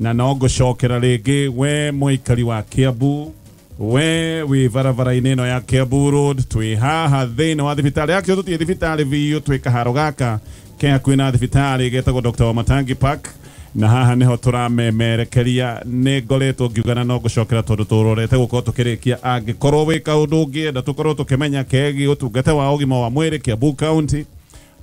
na no ngũcokera rĩngĩ. We mũikari wa Kiambu, we wĩ barabara-inĩ ĩno ya Kiambu Road, twĩ haha thĩinĩ wa thibitarĩ akĩo. Tũtirĩ thibitarĩ biũ, twĩ kaharo gaka ke hakuhĩ na thibitarĩ getagwo Dr. Wamatangi Park, na haha niho tũramemerekeria. Nĩ ngoretwo ngiuga na no ngũcokera tondũ tũrorete gũkorwo tũkĩrĩkia. Angĩkorwo wĩ kaũndũ ũngĩenda tũkorwo tũkĩmenya kegiĩ ũtungata wa ũgima wa mwĩrĩ Kiambu County,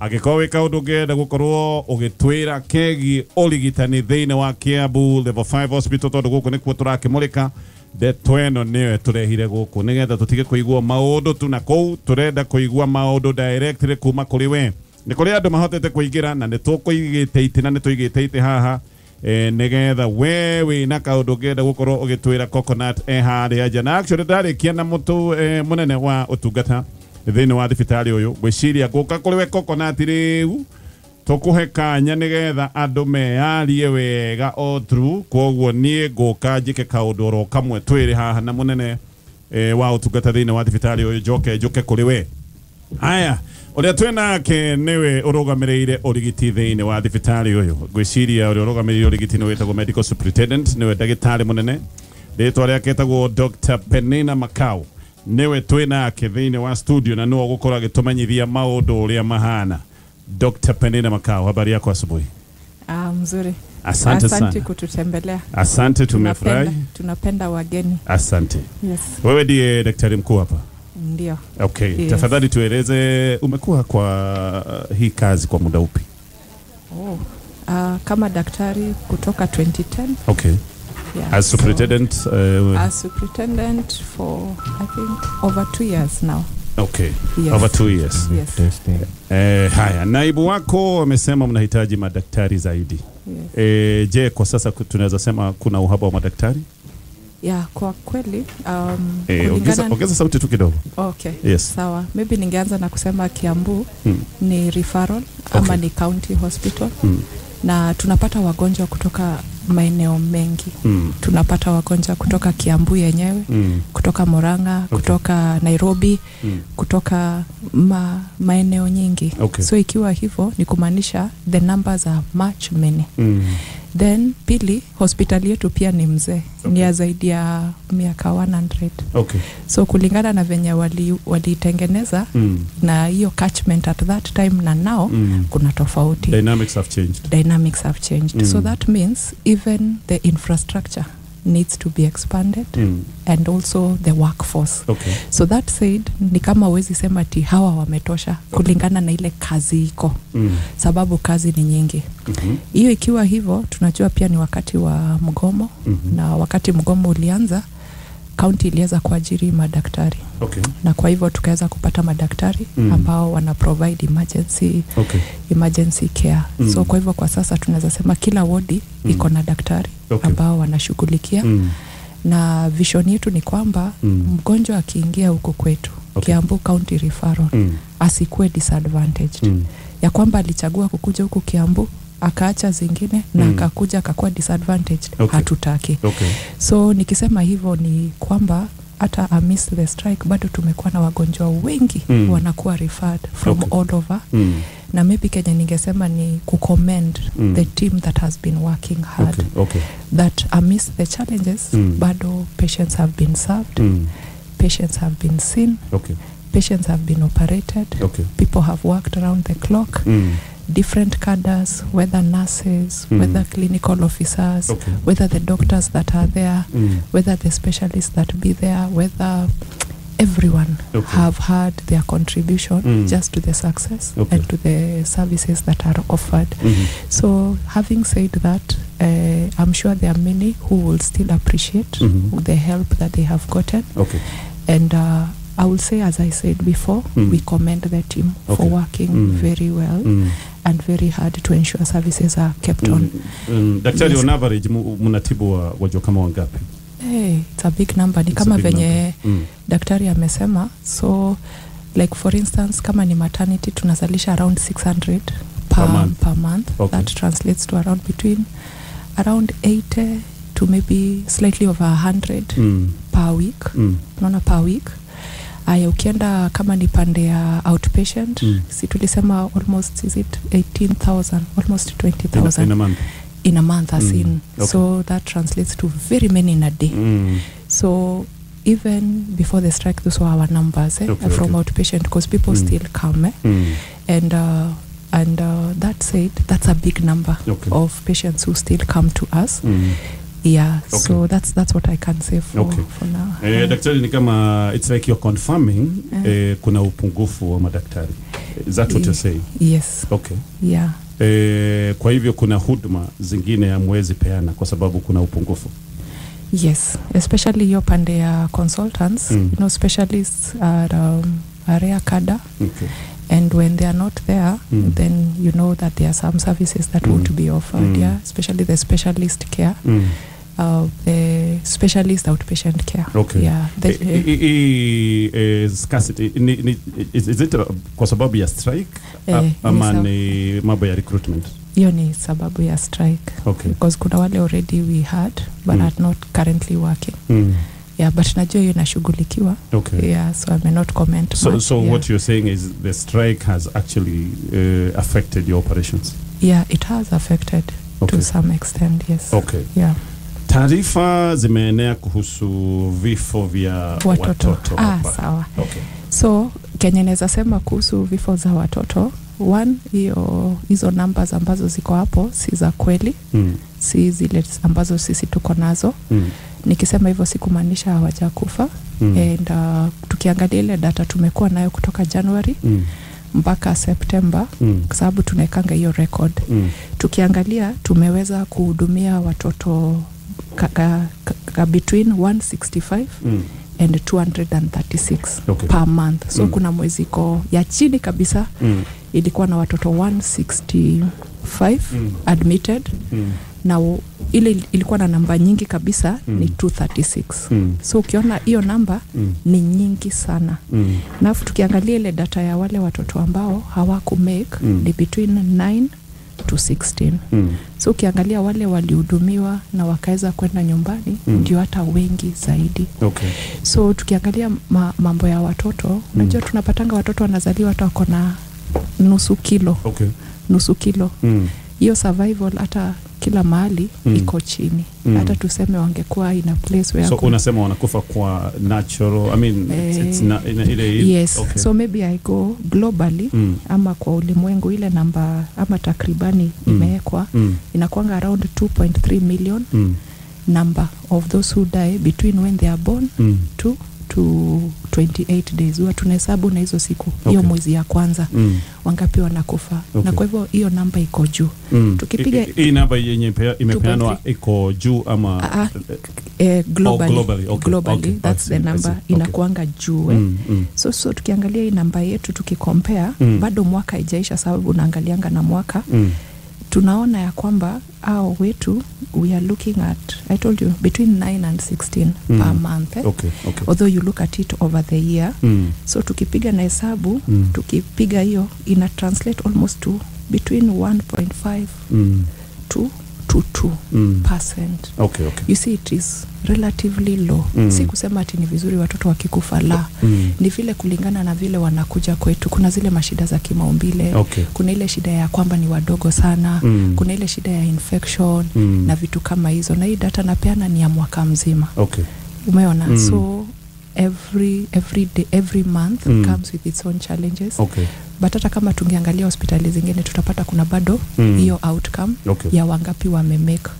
angĩkorwo wĩ kaũndũ ũngĩenda gũkorwo ũgĩtwĩra kegiĩ ũrigitani thĩinĩ wa Kiambu Level 5 Hospital, tondũ gũkũ nĩkuo tũrakĩmũrĩka, Ndeto ĩno nĩyo ĩtũrehire gũkũ nĩgetha tũtige kũigua maũndũ tu na kũu, tũrenda kũigua maũndũ directly kuma kũrĩ we. Nĩ kũrĩ andũ mahotete kũingĩra na nĩ tũkũigĩte itĩ na nĩ tũigĩte itĩ haha nĩgetha we wĩna kaũndũ ũngĩenda gũkorwo ũgĩtwĩra Coconut harĩa nja. Na actually ndarĩkia na mũtũ mũnene wa ũtungata thĩinĩ wa thibitarĩ ũyũ, ngwĩciria ngũka kũrĩ we Coconut rĩu tũkũhe kanya nĩgetha andũ meyarie wega o through. Koguo niĩ ngũka njĩke kaũndũ oro kamwe twĩrĩ haha na mũnene wa ũtungata thĩinĩ wa thibitarĩ ũyũ, njoke njũke kũrĩ we. Haya, ũrĩa twĩ nake nĩwe ũrũgamĩrĩire ũrigiti thĩinĩ wa thibitarĩ ũyũ. Ngwĩciria ũrĩa ũrũgamĩrĩire ũrigiti nĩ wĩtagwo medical superintendent, nĩwe ndagĩtarĩ mũnene, rĩtwa rĩake etagwo Dr. Penina Makau. Nĩwe twĩ nake thĩinĩ wa studio na nĩwe ũgũkorwo agĩtũmenyithia maũndũ ũrĩa mahana. Dr. Penina Makau, habari yako asubuhi? Mzuri. Asante sana kututembelea. Asante, tumefurahi. Tunapenda wageni. Asante. Yes. Wewe ndiye daktari mkuu hapa? Ndio. Okay. Yes. Tafadhali tueleze umekuwa kwa hii kazi kwa muda upi? Kama daktari kutoka 2010. Okay. Yeah, as superintendent? So, as superintendent for I think over 2 years now. Okay. Yes. Over 2 years. Yes. Haya, naibu wako amesema mnahitaji madaktari zaidi. Yes. Je, kwa sasa tunaweza sema kuna uhaba wa madaktari? Yeah, kwa kweli ongeza sauti tu kidogo. Okay. Yes. Sawa. Maybe ningeanza na kusema Kiambu ni referral ama ni county hospital. Na tunapata wagonjwa kutoka maeneo mengi. Tunapata wagonjwa kutoka Kiambu yenyewe, kutoka Murang'a, kutoka Nairobi, kutoka maeneo nyingi. Okay. So ikiwa hivyo ni kumaanisha the numbers are much many. Then pili, hospitali yetu pia ni mzee. Okay. Ni ya zaidi ya miaka 100. Okay. So kulingana na venye walitengeneza na hiyo catchment at that time na now kuna tofauti. Dynamics have changed. Dynamics have changed. So that means even the infrastructure needs to be expanded and also the workforce. Okay. So that said, ni kama huwezi sema ati hawa wametosha kulingana na ile kazi iko. Sababu kazi ni nyingi. Hiyo ikiwa hivyo, tunajua pia ni wakati wa mgomo. Na wakati mgomo ulianza, county iliweza kuajiri madaktari. Okay. Na kwa hivyo tukaweza kupata madaktari ambao wana provide emergency, emergency care. So kwa hivyo kwa sasa tunaweza sema kila wodi iko na daktari ambao wanashughulikia. Na vision yetu ni kwamba mgonjwa akiingia huko kwetu, Kiambu County Referral, asikuwe disadvantaged. Ya kwamba alichagua kukuja huku Kiambu akaacha zingine na akakuja akakuwa disadvantaged. Hatutaki. So nikisema hivyo ni kwamba hata amidst the strike bado tumekuwa na wagonjwa wengi wanakuwa referred from all over. Na maybe Kenya ningesema ni kucommend the team that has been working hard. That amidst the challenges bado patients have been served, patients have been seen, patients have been operated, people have worked around the clock. Different cadres, whether nurses, whether clinical officers, whether the doctors that are there, whether the specialists that be there, whether everyone have had their contribution just to the success and to the services that are offered. So having said that, I'm sure there are many who will still appreciate the help that they have gotten. And I will say, as I said before, we commend the team for working very well and very hard to ensure services are kept on. Daktari, on average, mnatibu wagonjwa kama wangapi? Hey, it's a big number. Ni kama venye daktari amesema. So, like for instance, kama ni maternity, tunazalisha around 600 per month. That translates to around between around 80 to maybe slightly over 100 per week. Naona per week. Aya, ukienda kama ni pande ya outpatient, si tulisema almost, is it 18,000, almost 20,000 in a month. In a month, as in. So that translates to very many in a day. So even before the strike, those were our numbers from outpatient, because people still come. And that said, that's a big number of patients who still come to us. Yeah, so that's what I can say for now. Daktari, ni kama it's like you're confirming kuna upungufu wa madaktari. Is that what you're saying? Yes. Okay. Yeah. Kwa hivyo kuna huduma zingine hamwezi peana kwa sababu kuna upungufu. Yes, especially hiyo pande ya consultants. Specialists are a rare cadre. And when they are not there, then you know that there are some services that won't be offered, yeah, especially the specialist care. The specialist outpatient care. Yeah. Scarcity, is it kwa sababu ya strike ama ni mambo ya recruitment? Hiyo ni sababu ya strike. Because kuna wale already we had but are not currently working. Yeah, but najua hiyo inashughulikiwa. Yeah, so I may not comment much. So what you're saying is the strike has actually affected your operations? Yeah, it has affected to some extent, yes. Yeah. Taarifa zimeenea kuhusu vifo vya watoto. Sawa. So, Kenya naweza sema kuhusu vifo za watoto, one, hizo numbers ambazo ziko hapo si za kweli. Si zile ambazo sisi tuko nazo. Nikisema hivyo sikumaanisha hawajakufa. And tukiangalia ile data tumekuwa nayo kutoka January mpaka September, kwa sababu tunaekanga hiyo record. Tukiangalia tumeweza kuhudumia watoto between 165 and 236 per month. So kuna mwezi iko ya chini kabisa ilikuwa na watoto 165 admitted. Na ile ilikuwa na namba nyingi kabisa ni 236. So ukiona hiyo namba ni nyingi sana. Na tukiangalia ile data ya wale watoto ambao hawaku make ni between 9 to 16. So ukiangalia wale walihudumiwa na wakaweza kwenda nyumbani ndio hata wengi zaidi. So tukiangalia mambo ya watoto, unajua tunapatanga watoto wanazaliwa hata wako na nusu kilo. Nusu kilo. Hiyo survival hata kila mahali iko chini. Hata tuseme wangekuwa in a place where so unasema wanakufa kwa natural, I mean it's not ile. Yes. So maybe I go globally ama kwa ulimwengu ile namba ama takribani imewekwa inakuanga around 2.3 million number of those who die between when they are born to 28 days. Huwa tunahesabu na hizo siku hiyo mwezi ya kwanza wangapi wanakufa. Na kwa hivyo hiyo namba iko juu. Tukipiga hii namba yenye imepeanwa iko juu ama globally? Globally, globally that's the number inakuanga juu. So tukiangalia hii namba yetu tukicompare, bado mwaka haijaisha sababu unaangalianga na mwaka. Tunaona ya kwamba hao wetu we are looking at, I told you, between 9 and 16 per month. Although you look at it over the year. So tukipiga na hesabu, tukipiga hiyo ina translate almost to between 1.5 to 2%. You see it is relatively low. Si kusema ati ni vizuri watoto wakikufa, la. Ni vile kulingana na vile wanakuja kwetu. Kuna zile mashida za kimaumbile. Kuna ile shida ya kwamba ni wadogo sana. Kuna ile shida ya infection na vitu kama hizo. Na hii data napeana ni ya mwaka mzima. Umeona? So every day, every month comes with its own challenges. But hata kama tungeangalia hospitali zingine tutapata kuna bado hiyo outcome ya wangapi wamemake.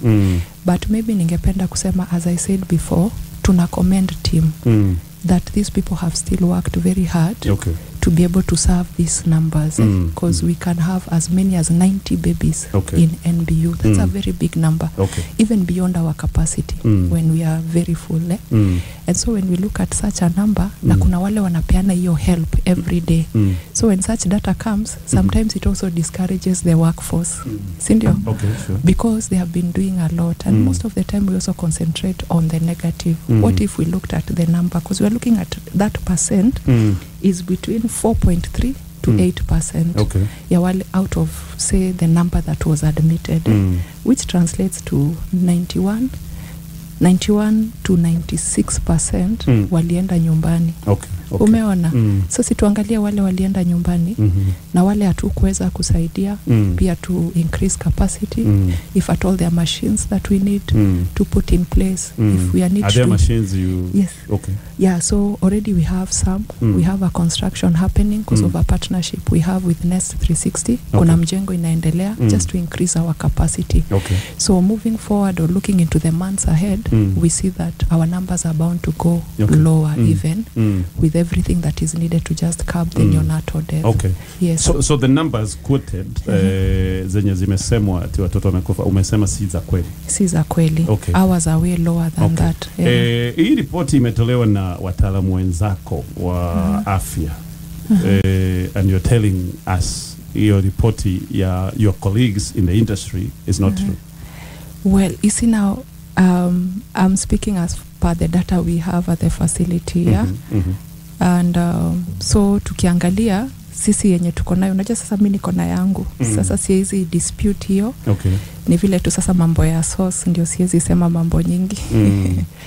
But maybe ningependa kusema, as I said before, tuna commend team that these people have still worked very hard to be able to serve these numbers, because we can have as many as 90 babies in NBU. That's a very big number, even beyond our capacity when we are very full. And so when we look at such a number, na kuna wale wanapeana hiyo help every day. So when such data comes, sometimes it also discourages the workforce. Sindio? Because they have been doing a lot, and most of the time we also concentrate on the negative. What if we looked at the number? Because we are looking at that percent is between 4.3 to 8%. Yeah, well, out of say the number that was admitted, which translates to 91 to 96% walienda nyumbani. Umeona? So si tuangalie wale walienda nyumbani na wale hatukuweza kusaidia pia to increase capacity, if at all there are machines that we need to put in place. If we are need are there machines you Yes. Yeah, so already we have some. We have a construction happening because of a partnership we have with Nest 360. Kuna mjengo inaendelea just to increase our capacity. So moving forward or looking into the months ahead, we see that our numbers are bound to go lower even with everything that is needed to just curb the neonatal death. Okay. Yes. So the numbers quoted zenye zimesemwa ati watoto wamekufa, umesema si za kweli. Si za kweli. Okay. Ours are way lower than that. Yeah. Hii ripoti imetolewa na wataalamu wenzako wa afya. And you're telling us your ripoti ya your colleagues in the industry is not true. Well, you see now, I'm speaking as per the data we have at the facility, yeah? And so tukiangalia sisi yenye tuko nayo, unajua sasa mimi niko na yangu. Sasa siwezi dispute hiyo. Okay. Ni vile tu sasa mambo ya source ndio siwezi sema mambo nyingi.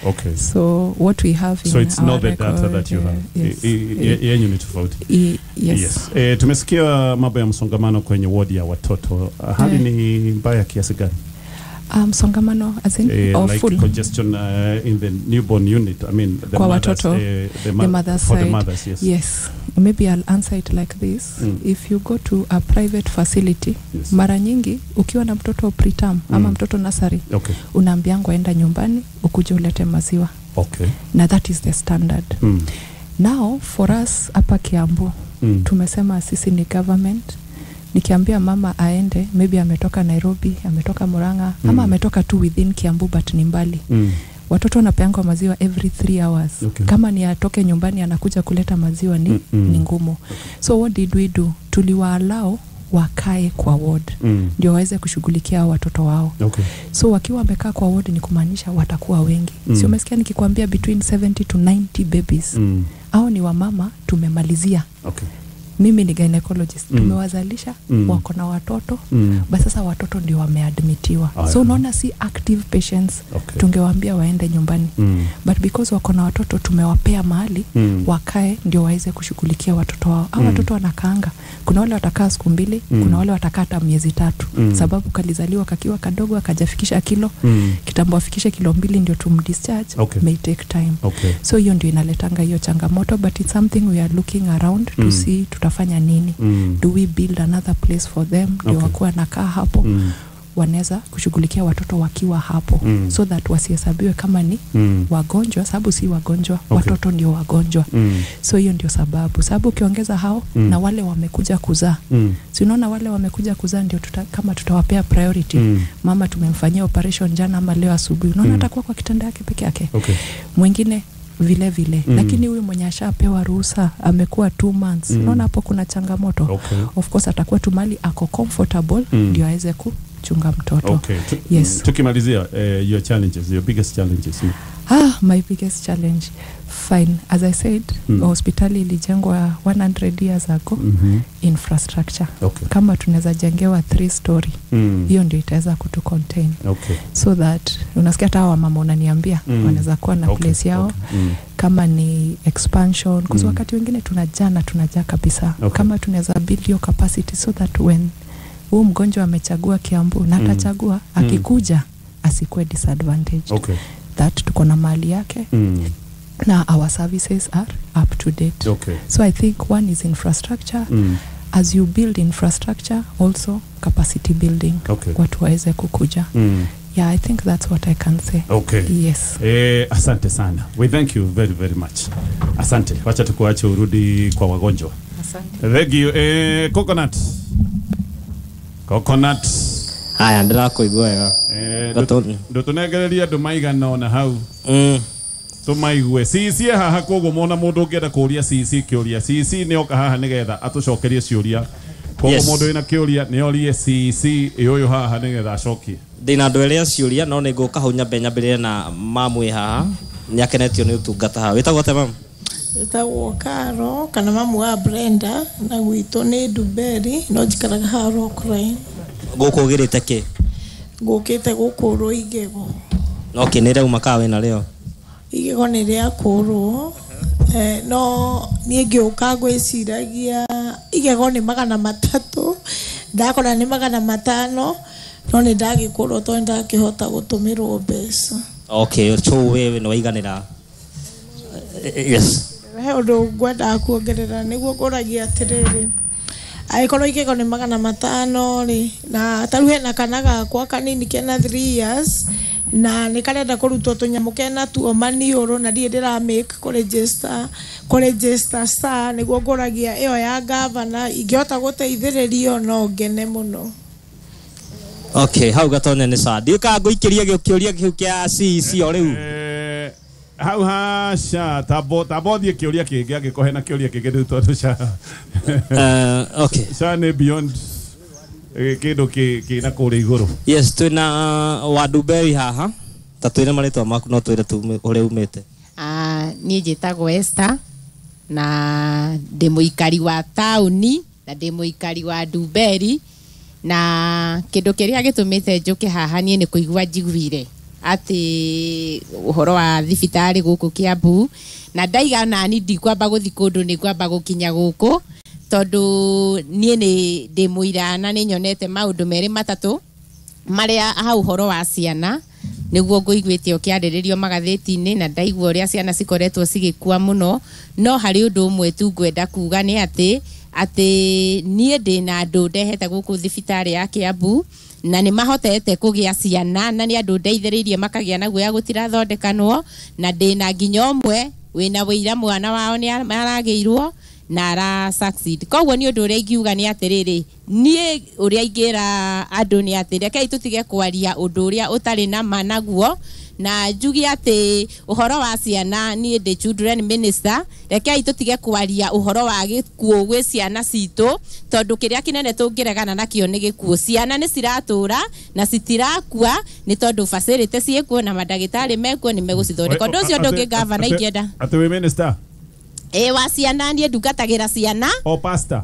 Okay. So what we have in So it's our not the record, data that you have. Yes. Yenyu ni tofauti. Yes. Yes. Tumesikia mambo ya msongamano kwenye wodi ya watoto. Hali ni mbaya kiasi gani? Msongamano as in or like full congestion in the newborn unit. I mean the kwa mothers, watoto, the mother's for side. The mothers, yes. Yes. Maybe I'll answer it like this. If you go to a private facility, mara nyingi ukiwa na mtoto preterm ama mtoto nursery, unaambiangwa enda nyumbani ukuje ulete maziwa. Okay. Na that is the standard. Now for us hapa Kiambu, tumesema sisi ni government. Nikiambia mama aende, maybe ametoka Nairobi, ametoka Murang'a, ama ametoka tu within Kiambu but ni mbali. Watoto wanapeangwa maziwa every 3 hours. Okay. Kama ni atoke nyumbani anakuja kuleta maziwa ni ngumu. Okay. So what did we do? Tuliwaallow wakae kwa ward. Ndio waweze kushughulikia watoto wao. Okay. So wakiwa wamekaa kwa ward ni kumaanisha watakuwa wengi. Si umesikia nikikwambia between 70 to 90 babies. Hao ni wamama tumemalizia. Okay. Mimi ni gynecologist. Tumewazalisha, wako na watoto. Basi sasa watoto ndio wameadmitiwa. So unaona si active patients. Okay. Tungewaambia waende nyumbani. But because wako na watoto tumewapea mahali wakae ndio waweze kushughulikia watoto wao. Hao watoto wanakaanga. Kuna wale watakaa siku 2, kuna wale watakaa hata miezi 3. Sababu kalizaliwa kakiwa kadogo akajafikisha kilo. Kitambo afikishe kilo 2 ndio tumdischarge. Okay. May take time. Okay. So hiyo ndio inaletanga hiyo changamoto, but it's something we are looking around to see tutafanya nini. Do we build another place for them ndio wakuwa nakaa hapo, wanaweza kushughulikia watoto wakiwa hapo, so that wasihesabiwe kama ni wagonjwa, sababu si wagonjwa. Watoto ndio wagonjwa. So hiyo ndio sababu ukiongeza hao na wale wamekuja kuzaa, si unaona wale wamekuja kuzaa ndio kama tutawapea priority. Mama tumemfanyia operation jana ama leo asubuhi, unaona atakuwa kwa kitanda yake peke yake. Okay. Mwingine vile vile. Lakini huyu mwenye ashapewa ruhusa amekuwa 2 months. Unaona hapo kuna changamoto. Okay. Of course atakuwa tu mali ako comfortable ndio aweze kuchunga mtoto. Okay. Yes. Tukimalizia your challenges, your biggest challenges. My biggest challenge. Fine. As I said, hospitali ilijengwa 100 years ago. Infrastructure. Okay. Kama tunaweza jengewa 3 story, hiyo ndio itaweza kutu contain. Okay. So that unasikia hata hawa mama unaniambia wanaweza kuwa na place yao. Okay. Kama ni expansion, kwa wakati wengine tunajaa kabisa. Okay. Kama tunaweza build your capacity so that when huyu mgonjwa amechagua Kiambu na atachagua akikuja asikuwe disadvantage. Okay. That tuko na mali yake. Na our services are up to date. Okay. So I think one is infrastructure. As you build infrastructure, also capacity building. Okay. Watu waweze kukuja. Yeah, I think that's what I can say. Okay. Yes. Asante sana. We thank you very, very much. Asante. Wacha tukuache urudi kwa wagonjwa. Asante. Thank you. Coconut. Coconut. Haya, ndirakuigua wega. Ndutunegereria andu maigana ona hau. Tumaigue CC haha, koguo mona mundu ungienda kuria CC kiuria, CC ni oka haha nigetha atucokerie ciuria. Koguo mundu wina kiuria ni orie CC uyu haha nigetha acokie. Ndina andu eria ciuria no ni nguka hau nyambe nyambiririe na mamu haha ni akenetio ni utungata haha. Witagwo atia mamu? Witagwo Karo kana mamu wa Brenda, na gwitũ nĩ Nduberi no njikaraga haha Rockline. Gũkũ ũgĩrĩte kĩ? Ngũkĩte gũkũrwo igego. No kĩ nĩ rĩauma kana wĩna rĩo? Igego nĩ rĩakũrwo, no niĩ ngĩũka ngwĩciragia igego nĩ 300, ndakora nĩ 500, no nĩ ndagĩkũrwo tondũ ndakĩhota gũtũmĩrwo mbeca. Okay, so wewe nĩ waiganĩra? Yes. He ũndũ ngwendaga kuongerera nĩguo ngũragia atĩrĩrĩ, angĩkorwo igego nĩ 500 rĩ, na tarĩu hena kana gakwa kanini kena 3 years na nĩ karenda kũrutwo tũnyamũ kena tuo maniũrũ na ndirĩ ndĩra make kũ register Kũregister SHA nĩguo ngũragia ĩyo ya gavana ingĩhota gũteithĩrĩrio no ngene mũno. Okay, hau Gatonye nĩ sawa. Ndiũĩ kana ngũikĩria kĩũria kĩu kĩa CEC o rĩu. Hau ha SHA tabo tabo thiĩ kĩũria kĩngĩ angĩkorwo hena kĩũria kĩngĩ rĩu tondũ SHA okay. SHA nĩ beyond kĩndũ kĩ na kũrĩa igũrũ. Yes, twĩna Wandumberi haha. Ta twĩre marĩtwa maku no twĩre tu ũrĩa umĩte. Niĩ njĩtagwo Esther na ndĩ mũikari wa taũni na ndĩ mũikari wa Ndumberi na kĩndũ kĩrĩa gĩtũmĩte njũke haha niĩ nĩ kũigua njiguire atĩ ũhoro wa thibitarĩ gũkũ Kiambu na ndaiga nani ndikwamba gũthiĩ kũndũ nĩ ngwamba gũkinya gũkũ tondũ niĩ nĩ ndĩ mũira na nĩ nyonete maũndũ merĩ matatũ marĩa hau ũhoro wa ciana nĩguo ngũiguĩte ũkĩarĩrĩrio magathĩti-inĩ na ndaigua ũrĩa ciana cikoretwo cigĩkua mũno no harĩ ũndũ ũmwe tu ngwenda kuga nĩ atĩ niĩ ndĩna andũ ndehete gũkũ thibitarĩ ya Kiambu na nĩ mahotete kũgĩa ciana na nĩ andũ ndeithĩrĩirie makagĩa na guoya gũtirathondekanwo na ndĩna nginya ũmwe wĩna wĩira mwana wao nĩ aragĩirwo na ara succeed. Koguo nĩ ũndũ ũrĩa ingiuga nĩ atĩrĩrĩ niĩ ũrĩa ingĩra andũ nĩ atĩ rekei tũtige kwaria ũndũ ũrĩa ũtarĩ na ma naguo na njuge atĩ ũhoro wa ciana niĩ ndĩ children minister rekei tũtige kwaria ũhoro wa gĩkuũ gwĩ ciana citũ tondũ kĩrĩa kĩnene tũngĩregana nakĩo nĩ gĩkuũ. Ciana nĩ ciratũra na citirakua nĩ tondũ facility ciĩkuo na mandagĩtarĩ mekuo nĩ megũcithondeka. Ũndũ ũcio ndũngĩ gavana ingĩenda atĩ wĩ minister wa ciana niĩ ndungatagĩra ciana o pastor.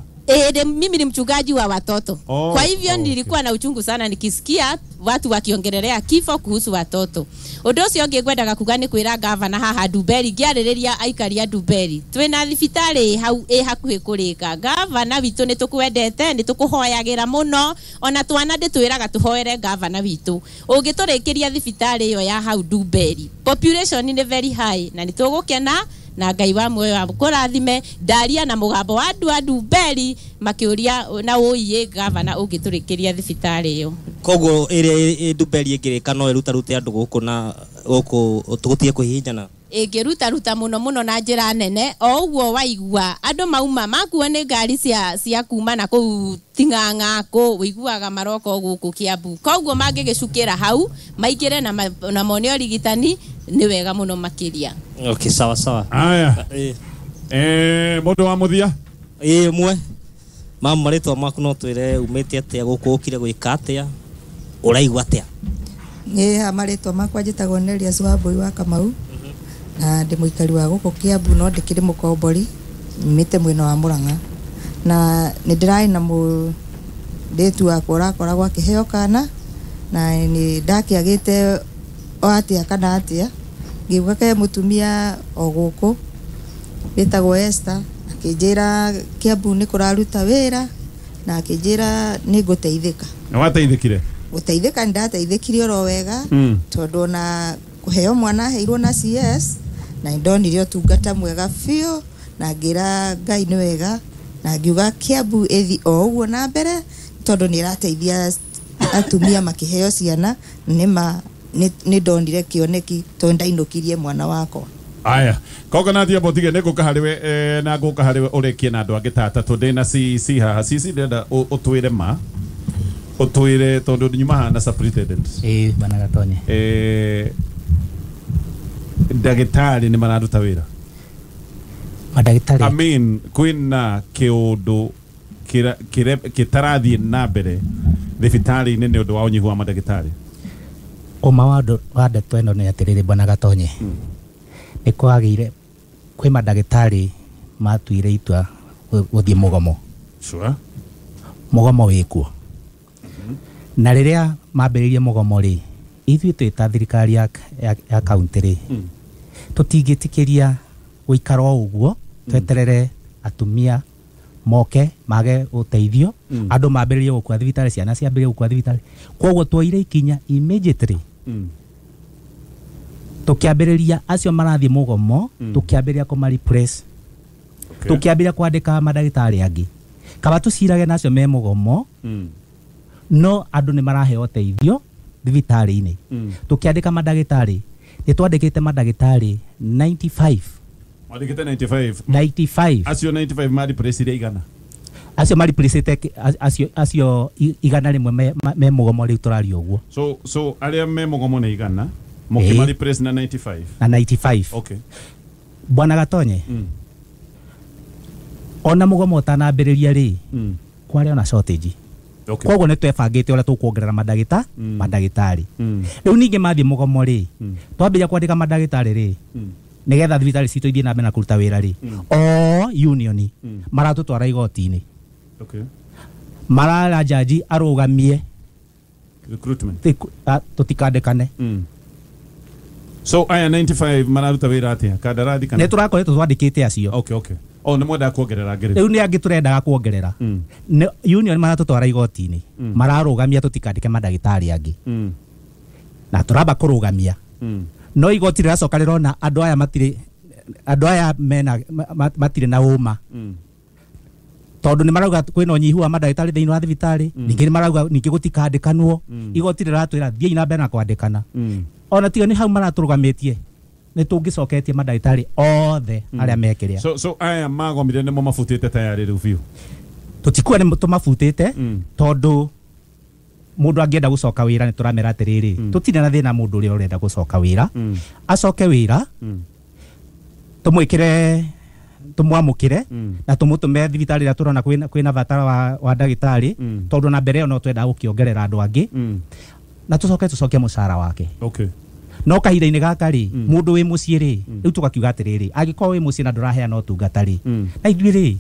Mimi ni mchungaji wa watoto. Oh, kwa hivyo nilikuwa na uchungu sana nikisikia watu wakiongelelea kifo kuhusu watoto. Ũndũ ũcio ũngĩ ngwendaga kuga nĩ kwĩra gavana haha Ndumberi ngĩarĩrĩria aikari a Ndumberi twĩna thibitarĩ hau ĩ hakuhĩ kũrĩka. Gavana witũ nĩ tũkwendete nĩ tũkũhoyagĩra mũno ona twana ndĩtwĩraga tũhoere gavana witũ ũngĩtũrĩkĩria thibitarĩ ĩyo ya hau Ndumberi population nĩ very high na nĩ tũgũkena na Ngai wa muoyo wa kũrathime. Ndaria na mũgambo wa andũ a Ndumberi makĩũria na ũiĩ gavana ũngĩtũrĩkĩria thibitarĩ ĩyo. Koguo ĩrĩa Ndumberi ĩngĩrĩka no ĩrutarute andũ gũkũ na gũkũ tũgũtige kũhihinyana ĩngĩrutaruta mũno mũno na njĩra nene o ũguo waigua andũ mauma makuo nĩ ngari cia kuma na kũu Ting'ang'a kũ ũiguaga maroka gũkũ Kiambu koguo mangĩgĩcukĩra hau maingĩre na mone ũrigitani nĩ wega mũno makĩria. Okay, sawa sawa. Aya. Mũndũ wa mũthia? Mwe. Mama marĩtwa maku no twĩre umĩte atĩa gũkũ ũkire gwĩka atĩa ũraigua atĩa? Niĩ haha marĩtwa makwa njĩtagwo Nelius Wambui wa Kamau na ndĩ mũikari wa gũkũ Kiambu no ndĩkĩrĩ mũkombori nyumĩte mwena wa Murang'a na nĩ ndĩrarĩ na mũirĩtu wakwa ũrakoragwo akĩheo kana na nĩ ndakĩagĩte o atĩa kana atĩa ngĩuga ke mũtumia o gũkũ wĩtagwo Esther akĩnjĩra Kiambu nĩ kũraruta wĩra na akĩnjĩra nĩ ngũteithĩka. Na wateithĩkire? Gũteithĩka nĩ ndateithĩkire oro wega tondũ ona kũheo mwana aheirwo na CS na ndonire ũtungata mwega biũ na ngĩra Ngai nĩ wega na ngiuga Kiambu ĩthi o ũguo na mbere tondũ nĩ ĩrateithia atumia makĩheo ciana nĩma nĩ ndonire kĩoneki tondũ ndainũkirie mwana wakwa. Aya, koguo na thiĩ mũtige nĩ ngũka harĩwe na ngũka harĩwe ũrĩkie na andũ angĩ ta atatũ ndĩna CEC haha. CEC ndĩrenda ũtwĩre ma ũtwĩre tondũ nyuma haha na superintendent. Bwana Gatonye. Ndagĩtarĩ nĩ mararuta wĩra? Mandagĩtarĩ I mean kwĩna kĩũndũ kĩtarathiĩ na mbere thibitarĩ-inĩ nĩ ũndũ wa ũnyihu wa mandagĩtarĩ. Ũma wa ndeto ĩno nĩ atĩrĩrĩ bwana Gatonye nĩ kwagĩire kwĩ mandagĩtarĩ matuire itua gũthiĩ mũgomo. Sure. Mũgomo wĩkuo na rĩrĩa mambĩrĩirie mũgomo rĩ ithuĩ twĩ ta thirikari ya kaunti rĩ tũtingĩtĩkĩria gũikara o ũguo tweterere atumia moke mage ũteithio andũ mambĩrĩrie gũkua thibitarĩ ciana ciambĩrĩrie gũkua thibitarĩ koguo tuoire ikinya immediately tũkĩambĩrĩria acio marathiĩ mũgomo tũkĩambĩrĩria kũma replace tũkĩambĩrĩria kwandĩka mandagĩtarĩ angĩ kaba tũcirage na acio me mũgomo no andũ nĩ maraheo ũteithio thibitarĩ-inĩ. Tũkĩandĩka mandagĩtarĩ nĩ twandĩkĩte mandagĩtarĩ 95 Mwandĩkĩte 95. 95. Acio 95 maripracire igana. Acio maripracite acio 100 me mũgomo rĩu tũraria ũguo. So arĩa me mũgomo nĩ 100 mũkĩmariprace na 95. Na 95. Okay. Bwana Gatonye. Ona mũgomo ũtanambĩrĩria rĩ, kwarĩ ona shortage. Okay. Koguo nĩ twebangĩte ũrĩa tũkuongerera mandagĩtarĩ. Rĩu ningĩ mathiĩ mũgomo rĩ, twambĩrĩria kwandĩka mandagĩtarĩ rĩ, nĩgetha thibitarĩ citũ ithiĩ na mbere na kũruta wĩra rĩ, o union maratũtwara igoti-inĩ. Okay. Marara jaji arũgamie recruitment tũtikandĩkane. So aya 95 mararuta wĩra atĩa? Kandarathi kana? Nĩ tũrakoretwo twandĩkĩte acio. Okay, okay. O nĩ mwendaga kuongerera angĩ rĩu? Rĩu nĩ angĩ tũrendaga kuongerera. Union maratũtwara igoti-inĩ. Mararũgamia tũtikandĩke mandagĩtarĩ angĩ. Na tũramba kũrũgamia. No igoti rĩracoka rĩrona andũ aya matirĩ, andũ aya mena matirĩ na ũma. Tondũ nĩ marauga kwĩna ũnyihu wa mandagĩtarĩ thĩinĩ wa thibitarĩ, ningĩ nĩ marauga ningĩ gũtikandĩkanwo. Igoti rĩratwĩra thiĩi na mbere na kwandĩkana. Ona tiga nĩ hau maratũrũgamĩtie, nĩ tũngĩcoketie mandagĩtarĩ othe arĩa mekĩrĩa. So aya magomire nĩmo mabutĩte tayarĩ rĩu biũ? Tũtikua nĩ tũmabutĩte, tondũ mũndũ angĩenda gũcoka wĩra nĩ tũramera atĩrĩrĩ, tũtirĩ na thĩna mũndũ ũrĩa ũrenda gũcoka wĩra, acoke wĩra, tũmwĩkĩre, tũmwamũkĩre, na tũmũtũme thibitarĩ ĩrĩa tũrona kwĩna bata wa ndagĩtarĩ, tondũ na mbere ĩyo no twendaga gũkĩongerera andũ angĩ, na tũcoke tũcokie mũcara wake. Okay. No kahinda-inĩ gaka rĩ, mũndũ wĩ mũciĩ rĩ, rĩu tũgakiuga atĩrĩrĩ, angĩkorwo wĩ mũciĩ na ndũraheana ũtungata rĩ, na ithuĩ rĩ,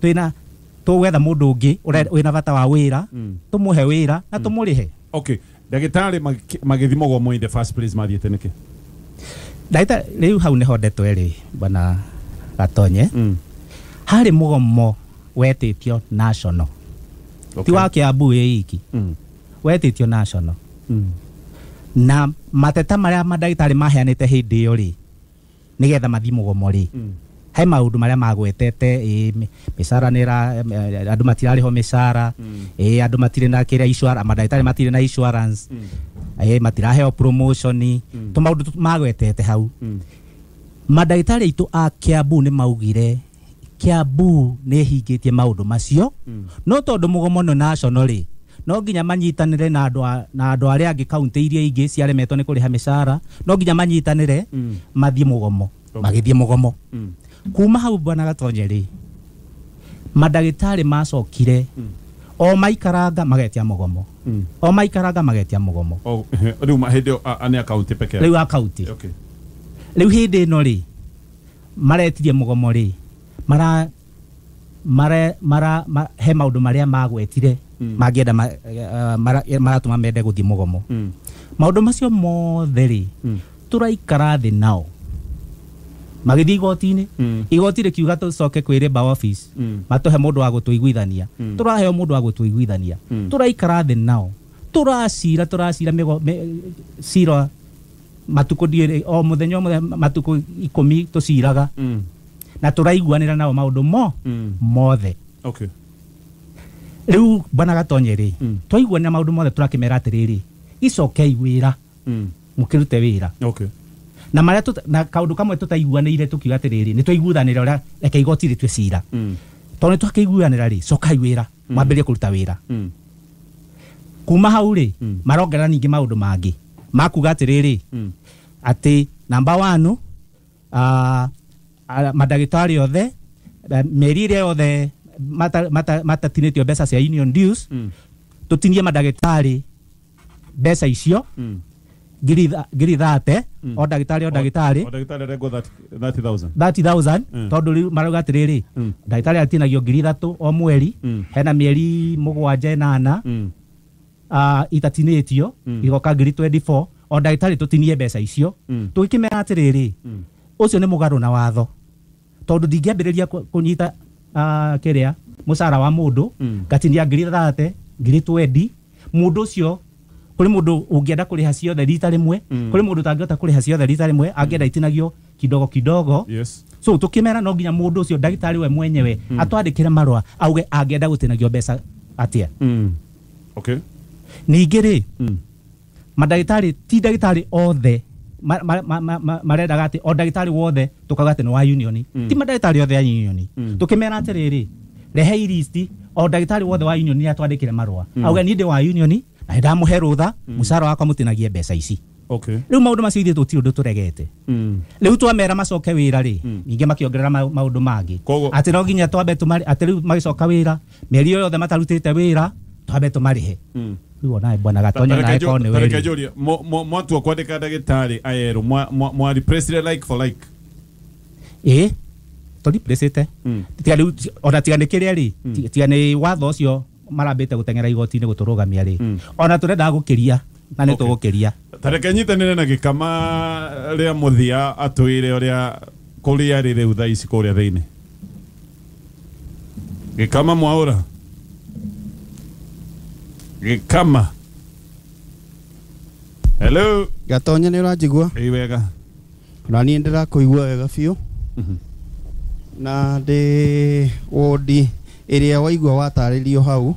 twĩna tũgwetha mũndũ ũngĩ wĩna bata wa wĩra, tũmũhe wĩra na tũmũrĩhe. Okay. Ndagĩtarĩ magĩthiĩ mũgomo in the first place mathiĩte nĩkĩ? Ndagĩtarĩ rĩu hau nĩho ndeto ĩrĩ, bwana Gatonye. Harĩ mũgomo wetĩtio national. Ti wa Kiambu ĩ iki. Wetĩtio national. Na mateta marĩa mandagĩtarĩ maheanĩte hĩndĩ ĩyo rĩ, nĩgetha mathiĩ mũgomo rĩ, he maũndũ marĩa magwetete, mĩcara nĩ andũ matirarĩhwo mĩcara, andũ matirĩ na kĩrĩa insurance, mandagĩtarĩ matirĩ na insurance, matiraheo promotion, tũmaũndũ magwetete hau. Mandagĩtarĩ aitũ a Kiambu nĩ maugire Kiambu nĩ ĩhingĩtie maũndũ macio, no tondũ mũgomo nĩ national rĩ, no nginya manyitanĩre na andũ arĩa angĩ kaunti iria ingĩ ciaremetwo nĩ kũrĩha mĩcara, no nginya manyitanĩre mathiĩ mũgomo, magĩthiĩ mũgomo. Kuma hau bwana Gatonye rĩ, mandagĩtarĩ macokire o maikaranga magetia mũgomo, o maikaranga magetia mũgomo. Rĩu hĩndĩ ĩyo nĩ a kaunti peke yake? Rĩu a kaunti. Okay. Rĩu hĩndĩ ĩno rĩ, maretirie mũgomo rĩ, he maũndũ marĩa magwetire mangĩenda maratũma mende gũthiĩ mũgomo. Maũndũ macio mothe rĩ, tũraikara thĩ nao magĩthiĩ igoti-inĩ, igoti rĩkiuga tũcoke kwĩ labour office, matũhe mũndũ wa gũtũiguithania, tũraheo mũndũ wa gũtũiguithania, tũraikara thĩ nao, tũracira cira matukũ ndiĩ o mũthenya o mũthenya matukũ 10 tũciraga, na tũraiguanĩra nao maũndũ mothe. Okay. Rĩu bwana Gatonye rĩ, twaiguanĩra maũndũ mothe tũrakĩmera atĩrĩrĩ, icokei wĩra, mũkĩrute wĩra. Okay. Na marĩa na kaũndũ kamwe tũtaiguanĩire tũkiuga atĩrĩrĩ, nĩ twaiguanĩra ũrĩa reke igoti rĩtue cira. Tondũ nĩ twakĩiguanĩra rĩ, cokai wĩra, mwambĩrĩrie kũruta wĩra. Kuma hau rĩ, marongerera ningĩ maũndũ mangĩ makuga atĩrĩrĩ, atĩ namba 1, mandagĩtarĩ othe mĩeri ĩrĩa yothe matatinĩtio mbeca cia union dues, tũtinie mandagĩtarĩ mbeca icio ngiri 30, o ndagĩtarĩ o ndagĩtarĩ O ndagĩtarĩ arengwo 30,000. 30,000, tondũ rĩu marauga atĩrĩrĩ, ndagĩtarĩ atinagio ngiri 3 o mweri, hena mĩeri 7 8 itatinĩtio, igoka ngiri 24, o ndagĩtarĩ tũtinie mbeca icio. Tũgĩkĩmera atĩrĩrĩ, ũcio nĩ mũgarũ na watho, tondũ ndingĩambĩrĩria kũnyita kĩrĩa mũcara wa mũndũ ngatinia ngiri 30, ngiri 20, mũndũ ũcio kũrĩ mũndũ ũngĩenda kũrĩha ciothe rita rĩmwe, kũrĩ mũndũ ũtangĩhota kũrĩha ciothe rita rĩmwe, angĩenda itinagio kidogo kidogo. Yes. So tũkĩmera no nginya mũndũ ũcio ndagĩtarĩ we mwenyewe atwandĩkĩre marũa auge angĩenda gũtinagio mbeca atĩa. Okay. Ningĩ rĩ, mandagĩtarĩ ti ndagĩtarĩ othe marendaga atĩ o ndagĩtarĩ wothe tũkauga atĩ nĩ wa union. Ti mandagĩtarĩ othe a union. Tũkĩmera atĩrĩrĩ, rehei list o ndagĩtarĩ wothe wa union nĩ atwandĩkĩre marũa. Auga niĩ ndĩ wa union na nĩndamũhe rũtha, mũcara wakwa mũtinagie mbeca ici. Okay. Rĩu maũndũ macio ithuĩ tũtirĩ ũndũ tũregete. Rĩu twamera macoke wĩra rĩ, ningĩ makĩongerera maũndũ mangĩ. Atĩ no nginya twambe tũmarĩ, atĩ rĩu magĩcoka wĩra, mĩeri ĩyo yothe matarutĩte wĩra, twambe tũmarĩhe. Rĩu onawe bwana Gatonyo nawe korwo nĩ Tareke weri. njũrie, mwatua kwandĩka ndagĩtarĩ ayerũ, mwa replace like for like? Ĩĩ, tũreplace-ĩte. Tiga rĩu, ona tiga nĩ kĩrĩa rĩ, tiga nĩ watho ũcio marambĩte gũteng'era igoti-inĩ gũtũrũgamia rĩ, ona tũrendaga gũkĩria na nĩ tũgũkĩria. Tareke nyitanĩre na Gĩkama rĩa mũthia atwĩre ũrĩa kũrĩa rĩ rĩu thaa ici kũrĩa thĩinĩ. Gĩkama Mwaũra. Gĩkama. Hello. Gatonye nĩ ũranjigua? Ĩ wega. Na niĩ ndĩrakũigua wega biũ. Na ndĩ wodi ĩrĩa waigua watarĩrio hau.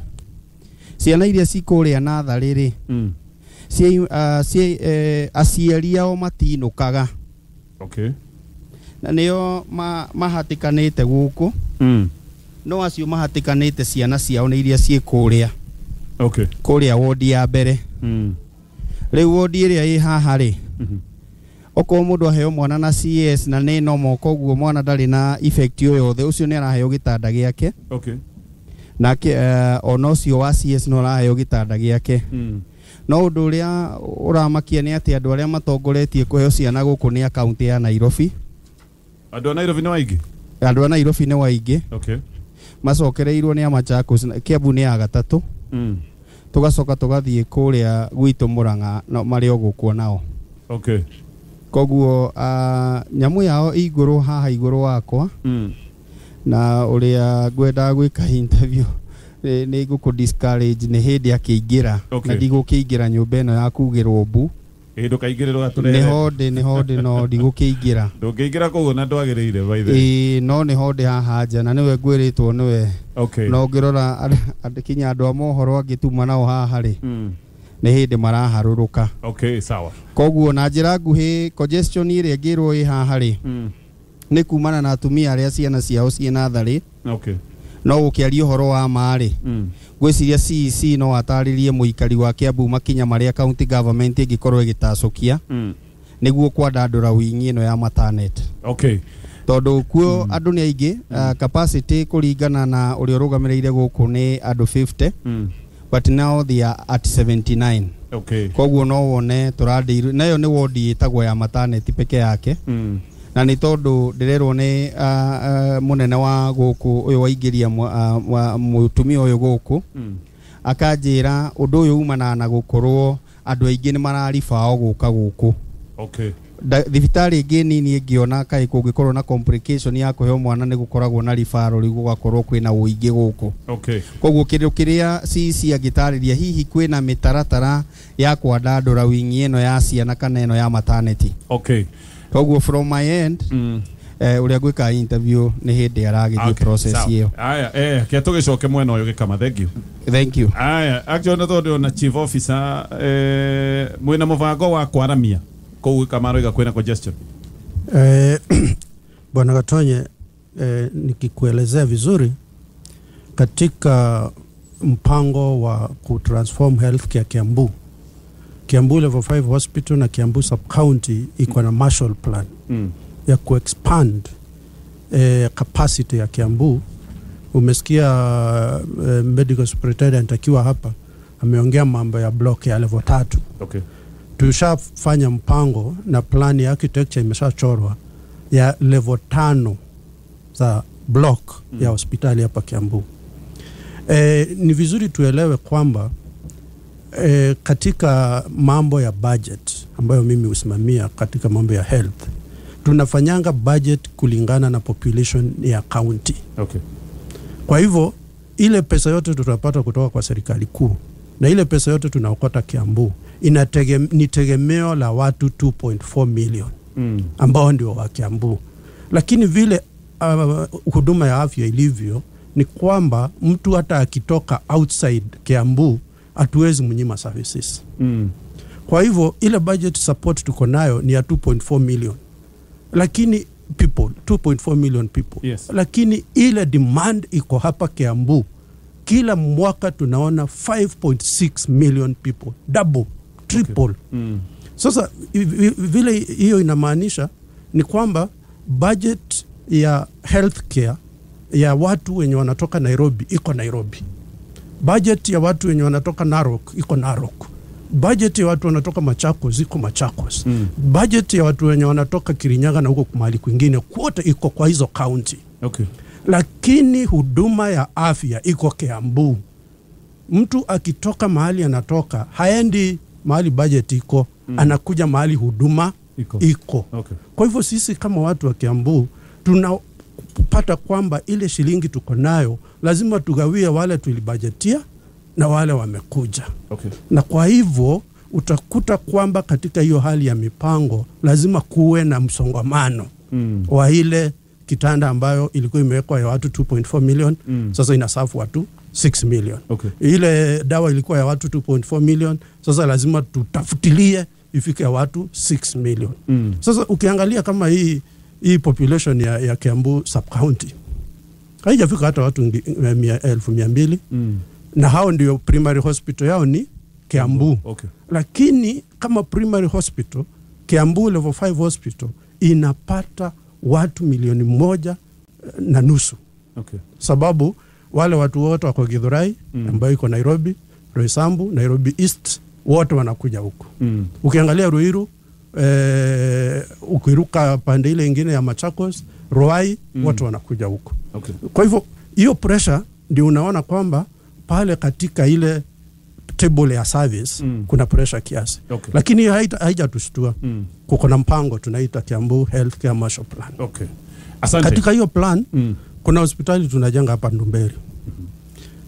Ciana iria ci kũrĩa natharĩ rĩ, aciari ao matinũkaga. Okay. Na nĩo mahatĩkanĩte gũkũ. No acio mahatĩkanĩte ciana ciao nĩ iria ciĩ kũrĩa. Okay. Kũrĩa wodi ya mbere. Rĩu wodi ĩrĩa ĩ haha rĩ, okorwo mũndũ aheo mwana na CS na nĩ normal, koguo mwana ndarĩ na effect o yothe, ũcio nĩ araheo gĩtanda gĩake. Okay. Nake ona ũcio wa CS no araheo gĩtanda gĩake. No ũndũ ũrĩa ũramakia nĩ atĩ andũ arĩa matongoretie kũheo ciana gũkũ nĩ akaunti ya Nairobi. Andũ a Nairobi nĩ waingĩ? Andũ a Nairobi nĩ waingĩ. Okay. Macokereirwo nĩ a Machakos, Kiambu nĩ ya gatatũ. Tũgacoka tũgathiĩ kũrĩa gwitũ Murang'a, no marĩ o gũkũ nao. Okay. Koguo nyamũ yao ĩ igũrũ haha igũrũ wakwa. Na ũrĩa ngwendaga gwĩka interview nĩ ngũkũ discourage nĩ hĩndĩ akĩingĩra. Okay. Na ndigũkĩingĩra nyũmba ĩno ya kugĩrwo mbu. Ĩ ndũkaingĩrĩrwo atũrehe. Nĩho ndĩ no ndigũkĩingĩra. Ndũngĩingĩra kũu na ndwagĩrĩire by the way. Ĩ no nĩho ndĩ haha nja na nĩwe ngwĩrĩtwo nĩwe. Okay. No ngĩrora kinya andũ a mohoro angĩ tuma nao haha rĩ, nĩ hĩndĩ maraharũrũka. Okay, sawa. Koguo na njĩra nguhĩ congestion ĩrĩa ĩngĩrwo ĩ haha rĩ, nĩ kumana na atumia arĩa ciana ciao ciĩ natharĩ. Okay. No gũkĩaria ũhoro wa ma rĩ, ngwĩciria CEC no atarĩrie mũikari wa Kiambu makinya marĩa county government ĩngĩkorwo ĩgĩtacũkia nĩguo kwandandũra wingi ĩno ya maternity. Okay. Tondũ kuo andũ nĩ aingĩ, capacity kũringana na ũrĩa ũrũgamĩrĩire gũkũ nĩ andũ 50, but now they are at 79. Okay. Koguo no wone tũrandĩirwo, nayo nĩ wodi ĩtagwo ya maternity peke yake. Na nĩ tondũ ndĩrerwo nĩ mũnene wa gũkũ ũyũ waingĩria mũtumia ũyũ gũkũ, akanjĩra ũndũ ũyũ umanaga na gũkorwo andũ aingĩ nĩ mararibao gũka gũkũ. Okay. Thibitarĩ ĩngĩ nini ĩngĩona kaĩ kũngĩkorwo na complication ya kũheo mwana nĩ gũkoragwo na referral, rĩu gũgakorwo kwĩna ũingĩ gũkũ. Okay. Koguo kĩndũ kĩrĩa CEC angĩtarĩria hihi kwĩna mĩtaratara ya kwandandũra wingi ĩno ya ciana kana ĩno ya maternity. Okay. Koguo from my end, ũrĩa ngwĩka interview nĩ hĩndĩ aragĩthiĩ Okay, process sawa. ĩyo. Aya, kĩa tũgĩcoke mwena ũyũ Gĩkama, thank you. Thank you. Aya, actually nĩ tondũ na chief officer, mwĩna mũbango wa kwaramia kũu Gĩkama aroiga kwĩna congestion. Bwana Gatonye, nikikuelezea vizuri katika mpango wa kutransform healthcare Kiambu, Kiambu Level 5 Hospital na Kiambu Sub County iko na Marshall Plan ya kuexpand capacity ya Kiambu. Umesikia medical superintendent akiwa hapa ameongea mambo ya block ya level 3. Okay. Tushafanya mpango na plan ya architecture imeshachorwa ya level 5 za block ya hospitali hapa Kiambu. Ni vizuri tuelewe kwamba katika mambo ya budget ambayo mimi husimamia katika mambo ya health, tunafanyanga budget kulingana na population ya county. Okay. Kwa hivyo ile pesa yote tutapata kutoka kwa serikali kuu na ile pesa yote tunaokota Kiambu ni tegemeo la watu 2.4 million ambao ndio wa Kiambu. Lakini vile huduma ya afya ilivyo ni kwamba mtu hata akitoka outside Kiambu hatuwezi mnyima services. Kwa hivyo ile budget support tuko nayo ni ya 2.4 million, lakini people 2.4 million people. Yes. Lakini ile demand iko hapa Kiambu, kila mwaka tunaona 5.6 million people, double, triple. Okay. Sasa vile hiyo inamaanisha ni kwamba budget ya healthcare ya watu wenye wanatoka Nairobi iko Nairobi, budget ya watu wenye wanatoka Narok iko Narok, budget ya watu wanatoka Machakos iko Machakos, budget ya watu wenye wanatoka Kirinyaga na huko mahali kwingine kwote iko kwa hizo county. Okay. Lakini huduma ya afya iko Kiambu. Mtu akitoka mahali anatoka haendi mahali budget iko, anakuja mahali huduma iko. Okay. Kwa hivyo sisi kama watu wa Kiambu tunapata kwamba ile shilingi tuko nayo lazima tugawie wale tulibajetia na wale wamekuja. Okay. Na kwa hivyo utakuta kwamba katika hiyo hali ya mipango lazima kuwe na msongamano wa ile kitanda ambayo ilikuwa imewekwa ya watu 2.4 million, sasa inasafu watu 6 million. Okay. Ile dawa ilikuwa ya watu 2.4 million, sasa lazima tutafutilie ifike ya watu 6 million. Sasa ukiangalia kama hii population ya Kiambu sub county haijafika hata watu 200,000. Na hao ndio primary hospital yao ni Kiambu. Okay. Lakini kama primary hospital Kiambu level 5 hospital inapata watu 1.5 milioni. Okay. Sababu wale watu wote wako Githurai, ambayo iko Nairobi, Roysambu, Nairobi East, wote wanakuja huku. Ukiangalia Ruiru, ukiruka pande ile ingine ya Machakos, Ruai, wote wanakuja huku. Okay. Kwa hivyo hiyo pressure ndio unaona kwamba pale katika ile table ya service kuna pressure kiasi. Okay. Lakini hiyo haijatushtua. Kuko na mpango tunaita Kiambu Healthcare Marshall Plan. Okay. Asante. Katika hiyo plan kuna hospitali tunajenga hapa Ndumberi.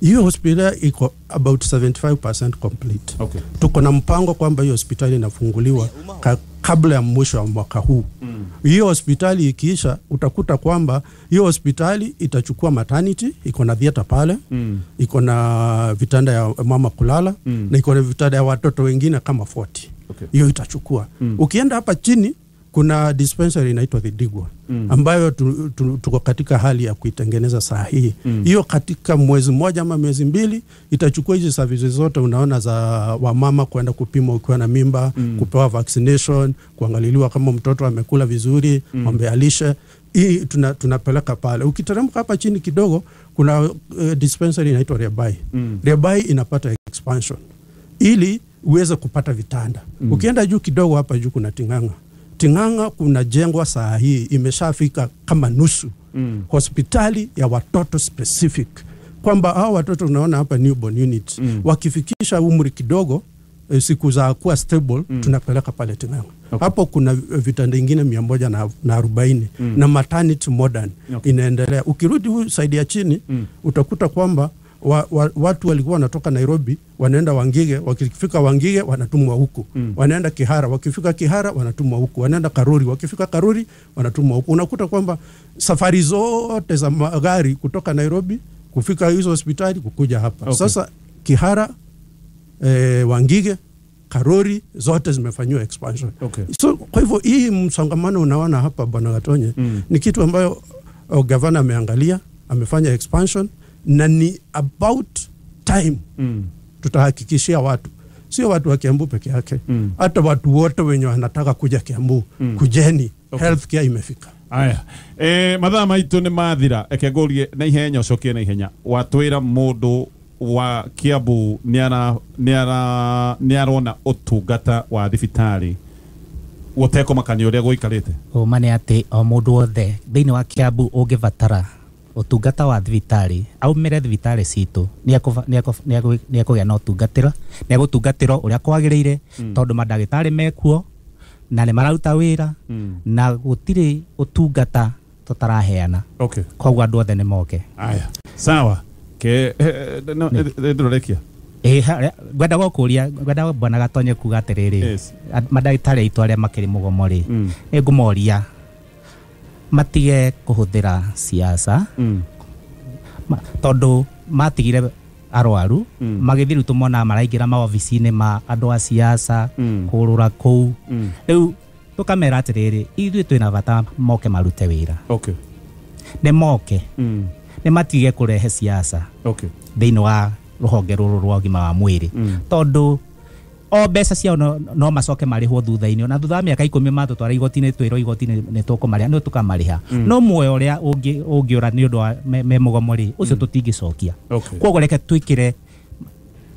Hiyo hospitali iko about 75% complete. Okay. Tuko na mpango kwamba hiyo hospitali inafunguliwa kabla ya mwisho wa mwaka huu. Hiyo hospitali ikiisha, utakuta kwamba hiyo hospitali itachukua maternity, iko na theater pale, iko na vitanda ya mama kulala, na iko na vitanda ya watoto wengine kama 40. Okay. Hiyo itachukua. Ukienda hapa chini kuna dispensary inaitwa Thidigwa, ambayo tuko katika hali ya kuitengeneza saa hii. Hiyo katika mwezi mmoja ama miezi 2 itachukua hizi services zote unaona za wamama kwenda kupima ukiwa na mimba, kupewa vaccination, kuangaliliwa kama mtoto amekula vizuri, mambo ya lishe. Hii tunapeleka pale. Ukiteremka hapa chini kidogo kuna dispensary inaitwa Rebai. Rebai inapata expansion ili uweze kupata vitanda. Ukienda juu kidogo hapa juu kuna Ting'ang'a. Ting'ang'a kunajengwa saa hii imeshafika kama nusu. Hospitali ya watoto specific, kwamba hao watoto unaona hapa newborn unit, wakifikisha umri kidogo, siku za kuwa stable, tunapeleka pale Ting'ang'a. Okay. Hapo kuna vitanda ingine 140 na maternity modern inaendelea. Ukirudi huyu side ya chini, utakuta kwamba watu walikuwa wanatoka Nairobi wanaenda Wangige, wakifika Wangige wanatumwa huku, wanaenda Kihara, wakifika Kihara wanatumwa huku, wanaenda Karuri, wakifika Karuri wanatumwa huku. Unakuta kwamba safari zote za magari kutoka Nairobi kufika hizo hospitali kukuja hapa. Okay. Sasa Kihara, Wangige, Karori zote zimefanyiwa expansion. Okay. So kwa hivyo hii msongamano unaona hapa Bwana Gatonye, ni kitu ambayo gavana ameangalia, amefanya expansion na ni about time. Tutahakikishia watu, sio watu wa Kiambu peke yake, hata watu wote wenye wanataka kuja Kiambu, kujeni. Okay. Healthcare imefika. Aya, mathaa maitũ nĩ mathira, eke ngũrie na ihenya ũcokie na ihenya. Watwĩra mũndũ wa Kiambu nĩ arona ũtungata wa thibitarĩ gũtekũmakania ũrĩa gũikarĩte. Ũma nĩ atĩ o mũndũ wothe thĩinĩ wa Kiambu ũngĩbatara ũtungata wa thibitarĩ aumĩre thibitarĩ citũ, nĩ ekũgĩa na ũtungatĩro, nĩ egũtungatĩrwo ũrĩa kwagĩrĩire, tondũ mandagĩtarĩ mekuo na nĩ mararuta wĩra, na gũtirĩ ũtungata tũtaraheana. Okay. Koguo andũ othe nĩ moke. Aya, sawa, ke no ndũrekia. Ĩ, ngwenda gũkũria, ngwenda bwana Gatonye kuga atĩrĩrĩ, mandagĩtarĩ aitũ arĩa makĩrĩ mũgomo rĩ, nĩ ngũmoria matige kũhũthĩra siasa, tondũ matigire Arwaru magĩthiĩ rĩu tũmonaga maraingĩra maobici-inĩ ma andũ a siasa, kũrũra kũu. Rĩu tũkamera atĩrĩrĩ, ithuĩ twĩna bata moke marute wĩra. Nĩ moke, nĩ matige kũrehe siasa thĩinĩ wa rũhonge rũrũ rwa ũgima wa mwĩrĩ, tondũ o mbeca ciao no macoke marĩhwo thutha-inĩ, ona thutha wa mĩaka 10 matũtwara igoti-inĩ, twĩrwo igoti-inĩ nĩ tũkũmarĩha, no tũkamarĩha. No muoyo ũrĩa ũngĩũra nĩ ũndũ wa me mũgomo rĩ, ũcio tũtingĩcokia. Koguo reke twĩkĩre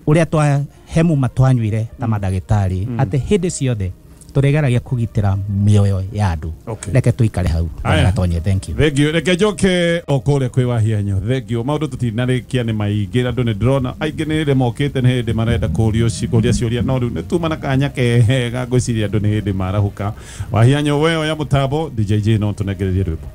ũrĩa twa he muma twanyuire ta mandagĩtarĩ, atĩ hĩndĩ ciothe tũrĩgeragia kũgitĩra mĩoyo ya andũ. Reke tũikare hau. Aya. Gatonye, thank you. Thank you. Reke njoke o kũrĩa kwĩ Wahianyo. Thank you. Maũndũ tũtinarĩkia nĩ maingĩ, andũ nĩ ndĩrona aingĩ nĩ hĩndĩ mokĩte, nĩ hĩndĩ marenda kũrio kũria ciũria, no rĩu nĩ tuma na kanya kehega, ngwĩciria andũ nĩ hĩndĩ marahũka. Wahianyo, we oya mũtambo, DJ J no tũnengererie rwĩmbo.